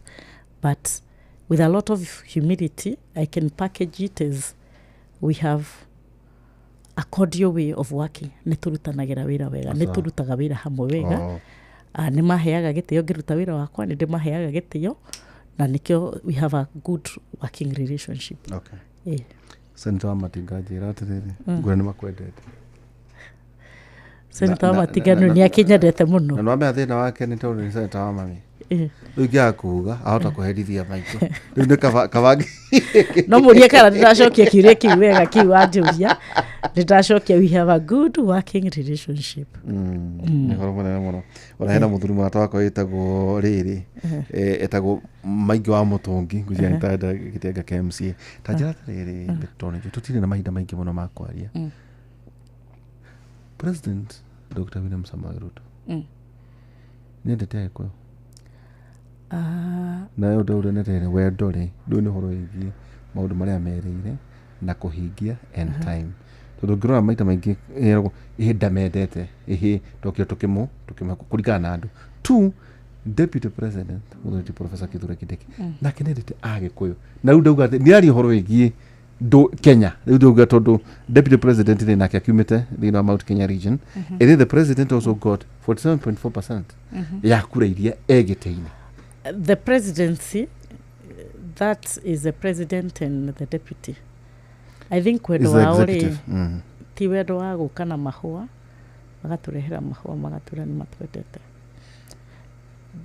but with a lot of humility I can package it as we have a cordial way of working. Nĩ tũrutanagĩra wĩra wega, nĩ Sawa. tũrutaga wĩra hamwe wega. Oh. Nĩ maheaga gĩtĩo ngĩruta wĩra wakwa, nĩ ndĩmaheaga gĩtĩo, na nĩkĩo we have a good working relationship. Eh. Senator wa Matinga njä ra atä rä rä ngwä nä makwendete. Senator wa Matinga nĩ akĩnyendete mũno. Na nwamenya thä na wake nä tondå nä senator wa mami. Rä u ingäaga kuga ahota kå herithia maitå rä u nä kabangi. No mũrie kana ndĩracokia kĩũria kĩu wega, kĩu wanjũria ndĩracokia we have a good working relationship. Nä horo må nene må no. Ona hena må thuri mũrata wakwa wĩtagwo rĩrĩ, etagwo Maingĩ wa Mũtũngi ngwĩciria gĩtenga ka MCA. Ta njĩra atĩrĩrĩ, tondũ nĩnjũĩ tũtirĩ na mahinda maingĩ mũno ma kwaria, President Dr. William Samoei Ruto nĩendete Agĩkũyũ? Na ũndũ ũrĩa nĩ wendo rĩ, ndũĩ nĩ ũhoro wĩgiĩ maũndũ marĩa merĩire na kũhingia and time, tondũ ũngĩrora maita maingĩ ĩragwo ĩhĩ ndamendete ĩhĩ tokire tũkĩmũ tũkĩmũ kũringana na andũ two. Deputy president mũthuri ti Professor Kithure Kindiki nake nĩendete Agĩkũyũ, na rĩu ndauga atĩ nĩaria ũhoro wĩgiĩ Ndũ Kenya rĩu ndauga tondũ deputy president rĩ nake akiumĩte thĩinĩ wa Mount Kenya region. Ĩrĩ the president also got 47.4% ya kura iria egĩtĩ-inĩ. The presidency, that is the president and the deputy, I think wendo Is the wao rĩ executive. Ti wendo wa gũka na mahũa, magatũrehera mahũa, magatwĩra nĩ matwendete.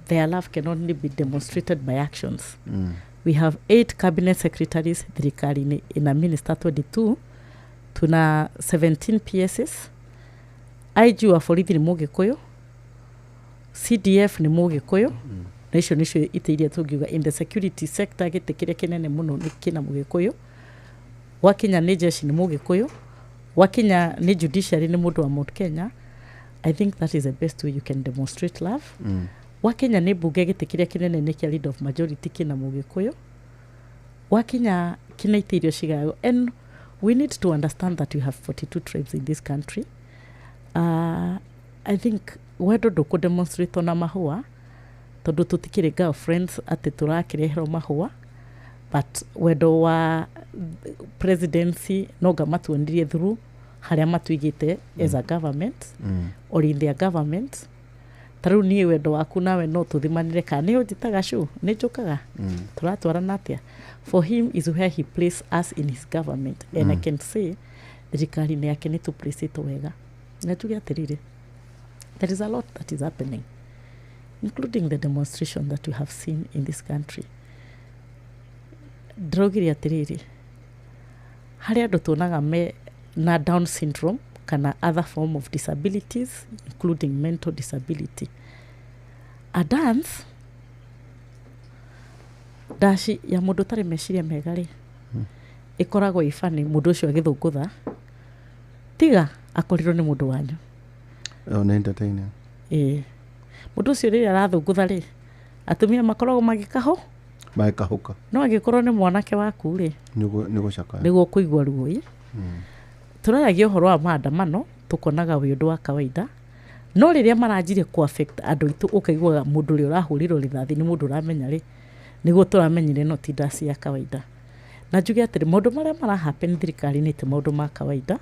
Their love can only be demonstrated by actions. We have eight cabinet secretaries thirikari-inĩ, ina minister 22, tuna 17 PSs. IG wa borithi nĩ Mũgĩkũyũ, CDF nĩ Mũgĩkũyũ, na icio nĩcio itĩ iria tũngiuga in the security sector gĩtĩ kĩrĩa kĩnene mũno nĩ kĩna Mũgĩkũyũ. Gwakinya nĩ jeshi nĩ Mũgĩkũyũ, gwakinya nĩ judiciary nĩ mũndũ wa Mount Kenya. I think that is the best way you can demonstrate love. Gwakinya nĩ mbunge, gĩtĩ kĩrĩa kĩnene nĩ kĩa leader of majority, kĩna Mũgĩkũyũ. Gwakinya kĩna itĩ irio cigayo, and we need to understand that we have 42 tribes in this country. I think wendo ndũkũ demonstrate na mahũa, tondũ tũtikĩrĩ girlfriends atĩ tũrakĩreherwo mahũa, but wendo wa presidency no nga matuonirie through harĩa matuigĩte as a government or in their government. Ta rĩu niĩ wendo waku nawe no tũthimanĩre kana nĩ ũnjĩtaga cu nĩ njũkaga, tũratwarana atĩa. For him is where he place us in his government, and I can say thirikari-inĩ yake nĩ tũplacĩtwo wega. Na njuge atĩrĩrĩ, there is a lot that is happening, including the demonstration that we have seen in this country. Ndĩraugire atĩrĩrĩ, harĩ andũ tuonaga me na Down syndrome kana other form of disabilities, including mental disability. A dance ndaci ya mũndũ ũtarĩ meciria mega rĩ, ĩkoragwo ĩ funny mũndũ ũcio agĩthũngũtha, tiga akorirwo nĩ mũndũ wanyu. Oh, nĩ entertaining. Ĩĩ, mũndũ ũcio rĩrĩa arathũngũtha rĩ, atumia makoragwo magĩkahũ. Magĩkahũka. No angĩkorwo nĩ mwanake waku rĩ, nĩ gũcakaya. Nĩguo kũigua ruo ĩ. Tũraragia ũhoro wa maandamano tũkonaga wĩ ũndũ wa kawaida, no rĩrĩa maranjirie kũ affect andũ aitũ, ũkaiguaga mũndũ ũrĩa ũrahũrĩrwo rithathi nĩ mũndũ ũramenya rĩ, nĩguo tũramenyire no ti ndaci ya kawaida. Na njuge atĩrĩ, maũndũ marĩa mara happen thirikari-inĩ ti maũndũ ma kawaida,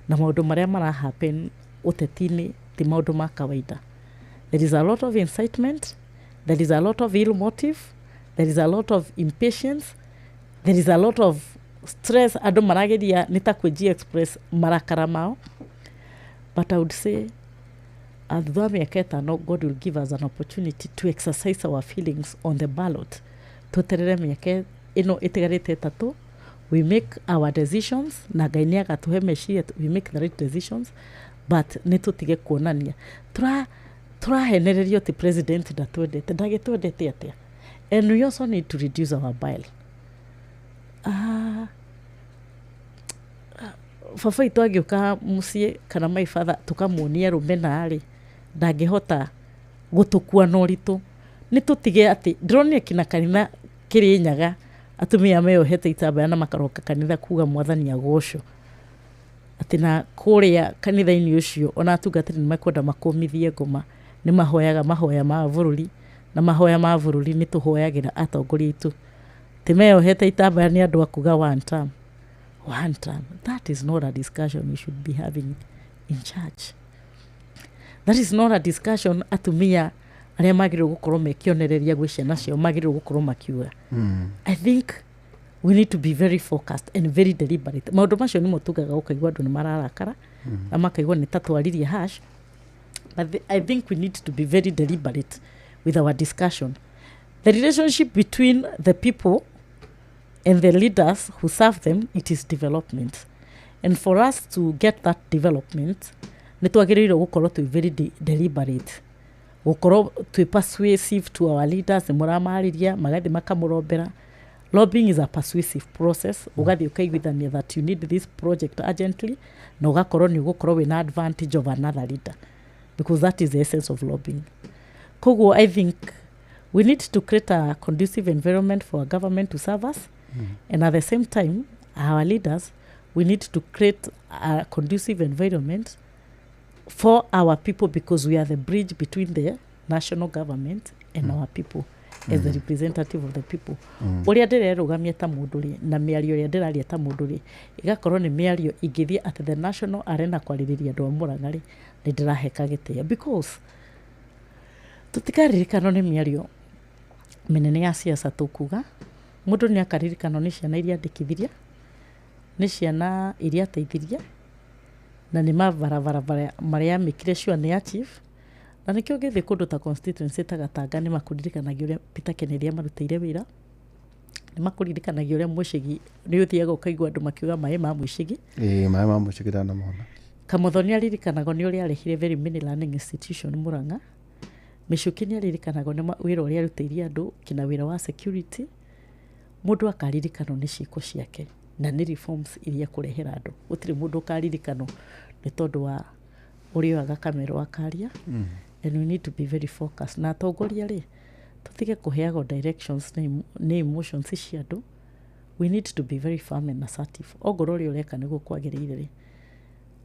na maũndũ marĩa mara happen ũteti-inĩ ti maũndũ ma kawaida. There is a lot of incitement, there is a lot of ill motive, there is a lot of impatience, there is a lot of stress. Andũ marageria nĩ ta kwĩji express marakara mao. But I would say thutha wa mĩaka 5, God will give us an opportunity to exercise our feelings on the ballot. Tweterere mĩaka ĩno ĩtigarĩte 3, we make our decisions, na Ngai nĩ agatũhe meciria we make the right decisions. But nĩ tũtige kuonania tũrahenererio atĩ president ndatwendete. Ndagĩtwendete atĩa? And we also need to reduce our bile. Ah, baba itũ angĩũka mũciĩ kana my father tũkamuonia rũmena rĩ, ndangĩhota gũtũkua na ũritũ. Nĩ tũtige atĩ ndĩronire kina kanitha kĩrĩ nyaga, atumia meyohete itambaya na makaroka kanitha kuga Mwathani agocwo, atĩ na kũrĩa kanitha-inĩ ũcio ona atungatĩri nĩ mekwenda makũmithie ngoma. Nĩ mahoyaga mahoya ma bũrũri, na mahoya ma bũrũri nĩ tũhoyagĩra atongoria aitũ. Ti meyohete itambaya nĩ andũ a kuga one term, one term. That is not a discussion we should be having in church. That is not a discussion atumia arĩa magĩrĩirwo gũkorwo me kĩonereria gwĩ ciana ciao magĩrĩirwo gũkorwo makiuga. I think we need to be very focused and very deliberate. Maũndũ macio nĩmo tugaga ũkaigua andũ nĩ mararakara na makaigua nĩ ta twaririe hash. But I think we need to be very deliberate with our discussion. The relationship between the people and the leaders who serve them, it is development. And for us to get that development, nĩ twagĩrĩirwo gũkorwo twĩ very deliberate, gũkorwo twĩ persuasive to our leaders. Nĩ mũramarĩria magathiĩ makamũrombera. Lobbying is a persuasive process. Ũgathiĩ ũkaiguithania that you need this project urgently, na ũgakorwo nĩ ũgũkorwo wĩna advantage of another leader, because that is the essence of lobbying. Koguo I think we need to create a conducive environment for our government to serve us, and at the same time our leaders, we need to create a conducive environment for our people, because we are the bridge between the national government and our people. As the representative of the people, ũrĩa ndĩrerũgamia ta mũndũ rĩ, na mĩario ĩrĩa ndĩraria ta mũndũ rĩ, ĩgakorwo nĩ mĩario ingĩthiĩ at the national arena kwarĩrĩria andũ a Mũrang'a rĩ, nĩ ndĩraheka gĩtĩo, because tũtikaririkanwo nĩ mĩario mĩnene ya siasa. Tũkuga mũndũ nĩ akaririkanwo nĩ ciana iria andĩkithirie, nĩ ciana iria ateithirie, na nĩ mabarabara marĩa amĩkire sure nĩ achieve. Na nĩkĩo ũngĩthiĩ kũndũ ta constituency ta Gatanga, nĩ makũririkanagia ũrĩa Peter Kennedy amarutĩire wĩra, nĩ makũririkanagia ũrĩa Mũcigi, nĩ ũthiaga ũkaigua andũ makiuga maĩ ma Mũcigi. Ĩĩ, maĩ ma mũcigi ndanamona. Kamotho nĩ aririkanagwo nĩ ũrĩa arehire very many learning institution Murang'a. Mĩcuki nĩ aririkanagwo nĩ wĩra ũrĩa arutĩire andũ kina wĩra wa security. Mũndũ akaririkanwo nĩ ciĩko ciake na nĩ reforms iria kũrehera andũ. Gũtirĩ mũndũ ũkaririkanwo nĩ tondũ wa ũrĩa oyaga kamero akaria. And we need to be very focused. Na atongoria rĩ, tũtige kũheagwo directions nĩ emotions cia andũ. We need to be very firm and assertive. Ongorwo ũrĩa ũreka nĩguo kwagĩrĩire rĩ,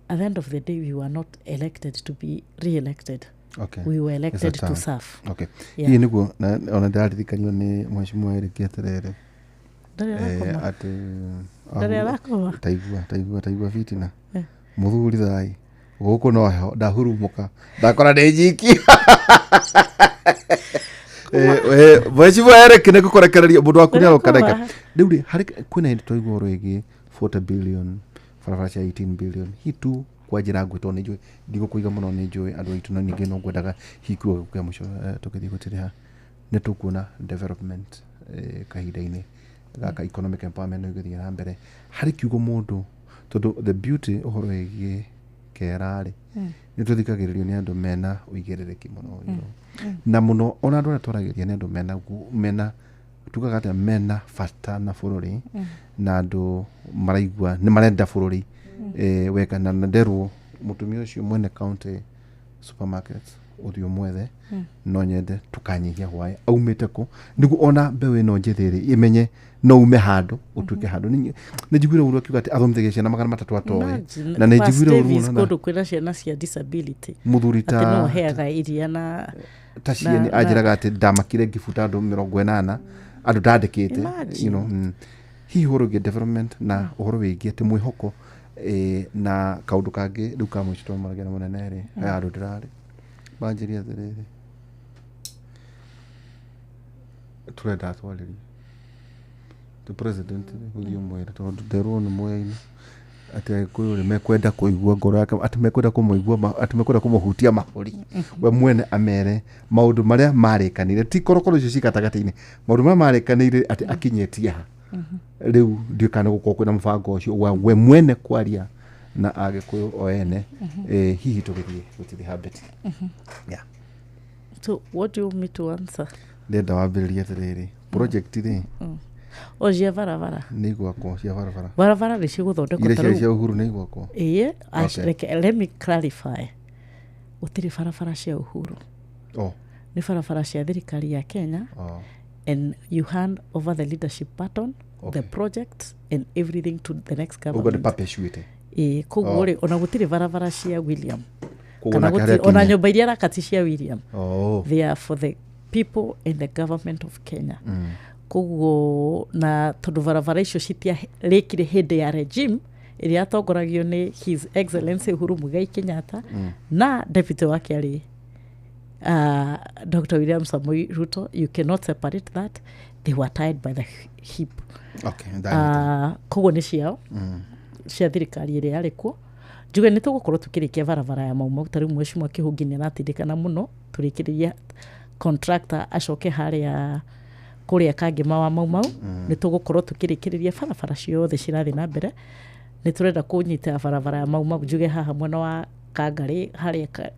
at the end of the day we were not elected to be re-elected. We were elected to term. serve. Yeah. Hihi nĩguo ona ndĩraririkanio nĩ mheshimiwa Eric atĩrĩrĩ, Ndarĩ arakoma. atĩ Ndarĩ arakoma. Taigua, taigua, taigua fitina. Eh. Mũthuri thai gũkũ no heho, ndahurumũka ndakora ndĩ njiki. Mheshimiwa Eric, nĩ ngũkũrekereria mũndũ waku nĩ aroka Ndĩrakoma. ndagĩka rĩu rĩ. Harĩ kwĩna hĩndĩ twaigua ũhoro wĩgiĩ 40 billion, barabara cia 18 billion hitu kwa njĩra nguhĩ, tondũ nĩ njũĩ ndigũkũiga mũno, nĩ njũĩ andũ aitũ, na ningĩ no ngwendaga hihi kiugo gĩaku kĩa mũico, tũgĩthiĩ gũtirĩha nĩ tũkuona development, kahinda-inĩ gaka economic empowerment no ĩgũthiĩ na mbere harĩ kiugo mũndũ, tondũ the beauty ũhoro wĩgiĩ kera rĩ, nĩ tũthikagĩrĩrio nĩ andũ mena ũigĩrĩrĩki mũno, na mũno ona andũ arĩa twaragĩria nĩ andũ mena mena tugaga atĩa, mena bata na bũrũri, na andũ maraigua nĩ marenda bũrũri wega. Na nderwo mũtumia ũcio mwene county supermarket ũthiĩ ũmwethe, no nyende tukanyihia hwaĩ aumĩte kũ, nĩguo ona mbeũ ĩno njĩthĩ rĩ ĩmenye no ume handũ ũtuĩke handũ. Nĩ njiguire ũru akiuga atĩ athomithagia ciana 300 atoĩ. Imagine, Na nĩ Pastor njiguire ũru Davis mũno na kũndũ kwĩna ciana cia disability mũthuri atĩ no ta heaga iria na ta ciene anjĩraga atĩ ndamakire ngĩbuta andũ 80 andũ ndandĩkĩte. Imagine. Hihi ũhoro wĩgiĩ development na ũhoro wĩgiĩ atĩ mwĩhoko, na kaũndũ kangĩ rĩu ka mũico twamaragia na mũnene rĩ, he handũ ndĩrarĩ manjĩria atĩrĩrĩ, tũrenda atwarĩrie the president rĩ, ũthiĩ ũmwĩre tondũ nderwo nĩ moyaine atĩ Agĩkũyũ rĩ mekwenda kũigua ngoro yake, atĩ mekwenda kũmũigua atĩ mekwenda kũmũhutia mahũri we mwene, amere maũndũ marĩa marĩkanĩire, ti korokoro icio ci gatagatĩ-inĩ, maũndũ marĩa marĩkanĩire atĩ akinyĩtie ha rĩu. Ndiũĩ kana gũkorwo kwĩna mũbango ũcio wa we mwene kwaria na Agĩkũyũ o ene, hihi tũgĩthiĩ gũtirĩ hambeti. Yeah. So what do you want me to answer? Ndĩrenda wambĩrĩrie atĩrĩrĩ, project rĩ O cia barabara? Nĩ igwakwo cia barabara. Barabara nĩ cigũthondekwo. Iria Ta ciarĩ rĩu cia Uhuru nĩ igwakwo? Ĩĩ. Okay. Let me clarify, gũtirĩ barabara cia Uhuru. Oh. Nĩ barabara cia thirikari ya Kenya. Oh. And you hand over the leadership baton, Okay. the project and everything to the next Ũguo nĩ government. perpetuate. Ĩĩ, koguo Oh. rĩ, ona gũtirĩ barabara cia William Koguo kana nake harĩa gũtirĩ ona akinya. nyũmba iria arakati cia William. Oh. They are for the people and the government of Kenya. Koguo na tondũ barabara icio citiarĩkire hĩndĩ ya regime ĩrĩa yatongoragio nĩ His Excellency Uhuru Muigai Kenyatta, na deputy wake arĩ Dr. William Samoei Ruto, you cannot separate that. They were tied by the hip. Okay, ndanyita. Koguo nĩ ciao, cia thirikari ĩrĩa yarĩ kuo. Njuge nĩ tũgũkorwo tũkĩrĩkia barabara ya Maumau. Ta rĩu mheshimiwa Kĩhũngi nĩ aratindĩkana mũno tũrĩkĩrĩria contractor acoke harĩa kũrĩa Kangema wa Maumau. Nĩ tũgũkorwo tũkĩrĩkĩrĩria barabara ciothe cirathiĩ na mbere. Nĩ tũrenda kũnyita barabara ya Maumau, njuge haha mwena wa Kangarĩ harĩa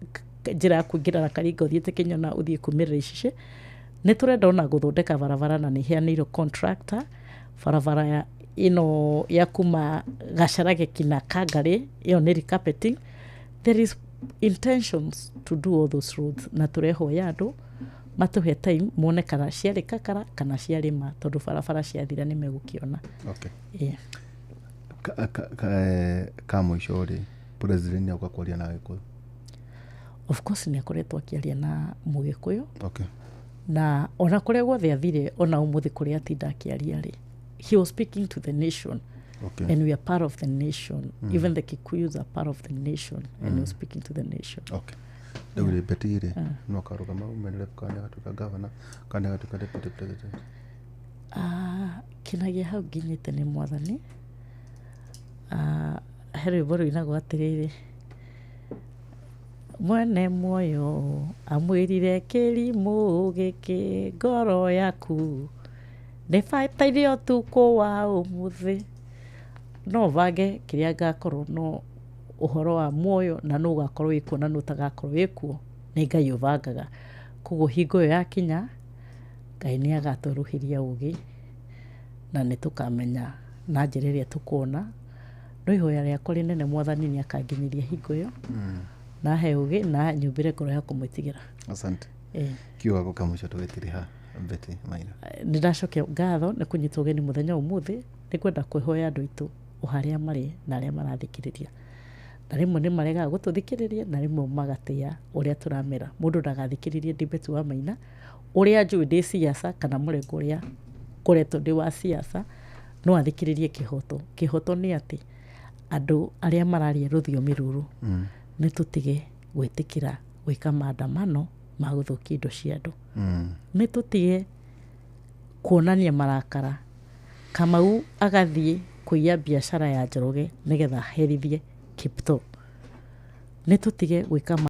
njĩra ya kũingĩra na Karinga ũthiĩte Kĩnyona ũthiĩ kumĩrĩra Icicĩ. Nĩ tũrenda ona gũthondeka barabara na nĩ iheanĩirwo contractor barabara ya ĩno ya kuma Gacarage kinya Kangarĩ, ĩyo nĩ recarpeting. There is intentions to do all those roads, na tũrehoya andũ matũhe time mone kana ciarĩ kakara kana ciarĩ ma, tondũ barabara ciathira nĩ megũkĩona. Okay. Yeah. Ka mũico rĩ, president nĩ auka kwaria na Agĩkũyũ? Of course nĩ akoretwo akĩaria na Mũgĩkũyũ. Okay. Na ona kũrĩa guothe athire, ona ũmũthĩ kũrĩa atinda akĩaria rĩ, he was speaking to the nation. And we are part of the nation. Even the Kikuyus are part of the nation, and he was speaking to the nation. Okay, rĩu rĩ, Betty rĩ, no akarũgama women rep kana agatuĩka governor kana agatuĩka deputy president? Ah, kinagia hau nginyĩte nĩ Mwathani. Ah, he rwĩmbo rũinagwo atĩrĩrĩ, mwene muoyo amwĩrire kĩrimũ gĩkĩ, ngoro yaku nĩ bataire ũtukũ wa ũmũthĩ. No bange kĩrĩa ngakorwo, no ũhoro wa muoyo na nũ ũgakorwo wĩkuo na nũ ũtagakorwo wĩkuo nĩ Ngai ũbangaga. Koguo hingo ĩyo yakinya, Ngai nĩ agatwerũhĩria ũgĩ na nĩ tũkamenya na njĩra ĩrĩa tũkuona. No ihoya rĩakwa rĩnene, Mwathani nĩ akanginyĩria hingo ĩyo na he ũgĩ na nyumbĩre ngoro ya kũmwĩtigĩra. Asante. Eh. Kiugo gĩaku kĩa mũico tũgĩtiriha, Betty Maina? Nĩ ndacokia ngatho nĩ kũnyitwo ũgeni mũthenya wa ũmũthĩ. Nĩ ngwenda kwĩhoya andũ aitũ o harĩa marĩ na arĩa marathikĩrĩria, na rĩmwe nĩ maregaga gũtũthikĩrĩria na rĩmwe magatĩa ũrĩa tũramera. Mũndũ ndagathikĩrĩrie ndĩ Betty wa Maina ũrĩa njũĩ ndĩ siasa kana mũrengo ũrĩa ngoretwo ndĩ wa siasa, no athikĩrĩrie kĩhoto. Kĩhoto nĩ atĩ andũ arĩa mararia rũthiomi rũrũ nĩ tũtige gwĩtĩkĩra gwĩka maandamano ma gũthũkia indo cia andũ. Nĩ tũtige kuonania marakara. Kamau agathiĩ kũiya biacara ya Njoroge nĩgetha aherithie Kiptoo. Nĩ tũtige gwĩka.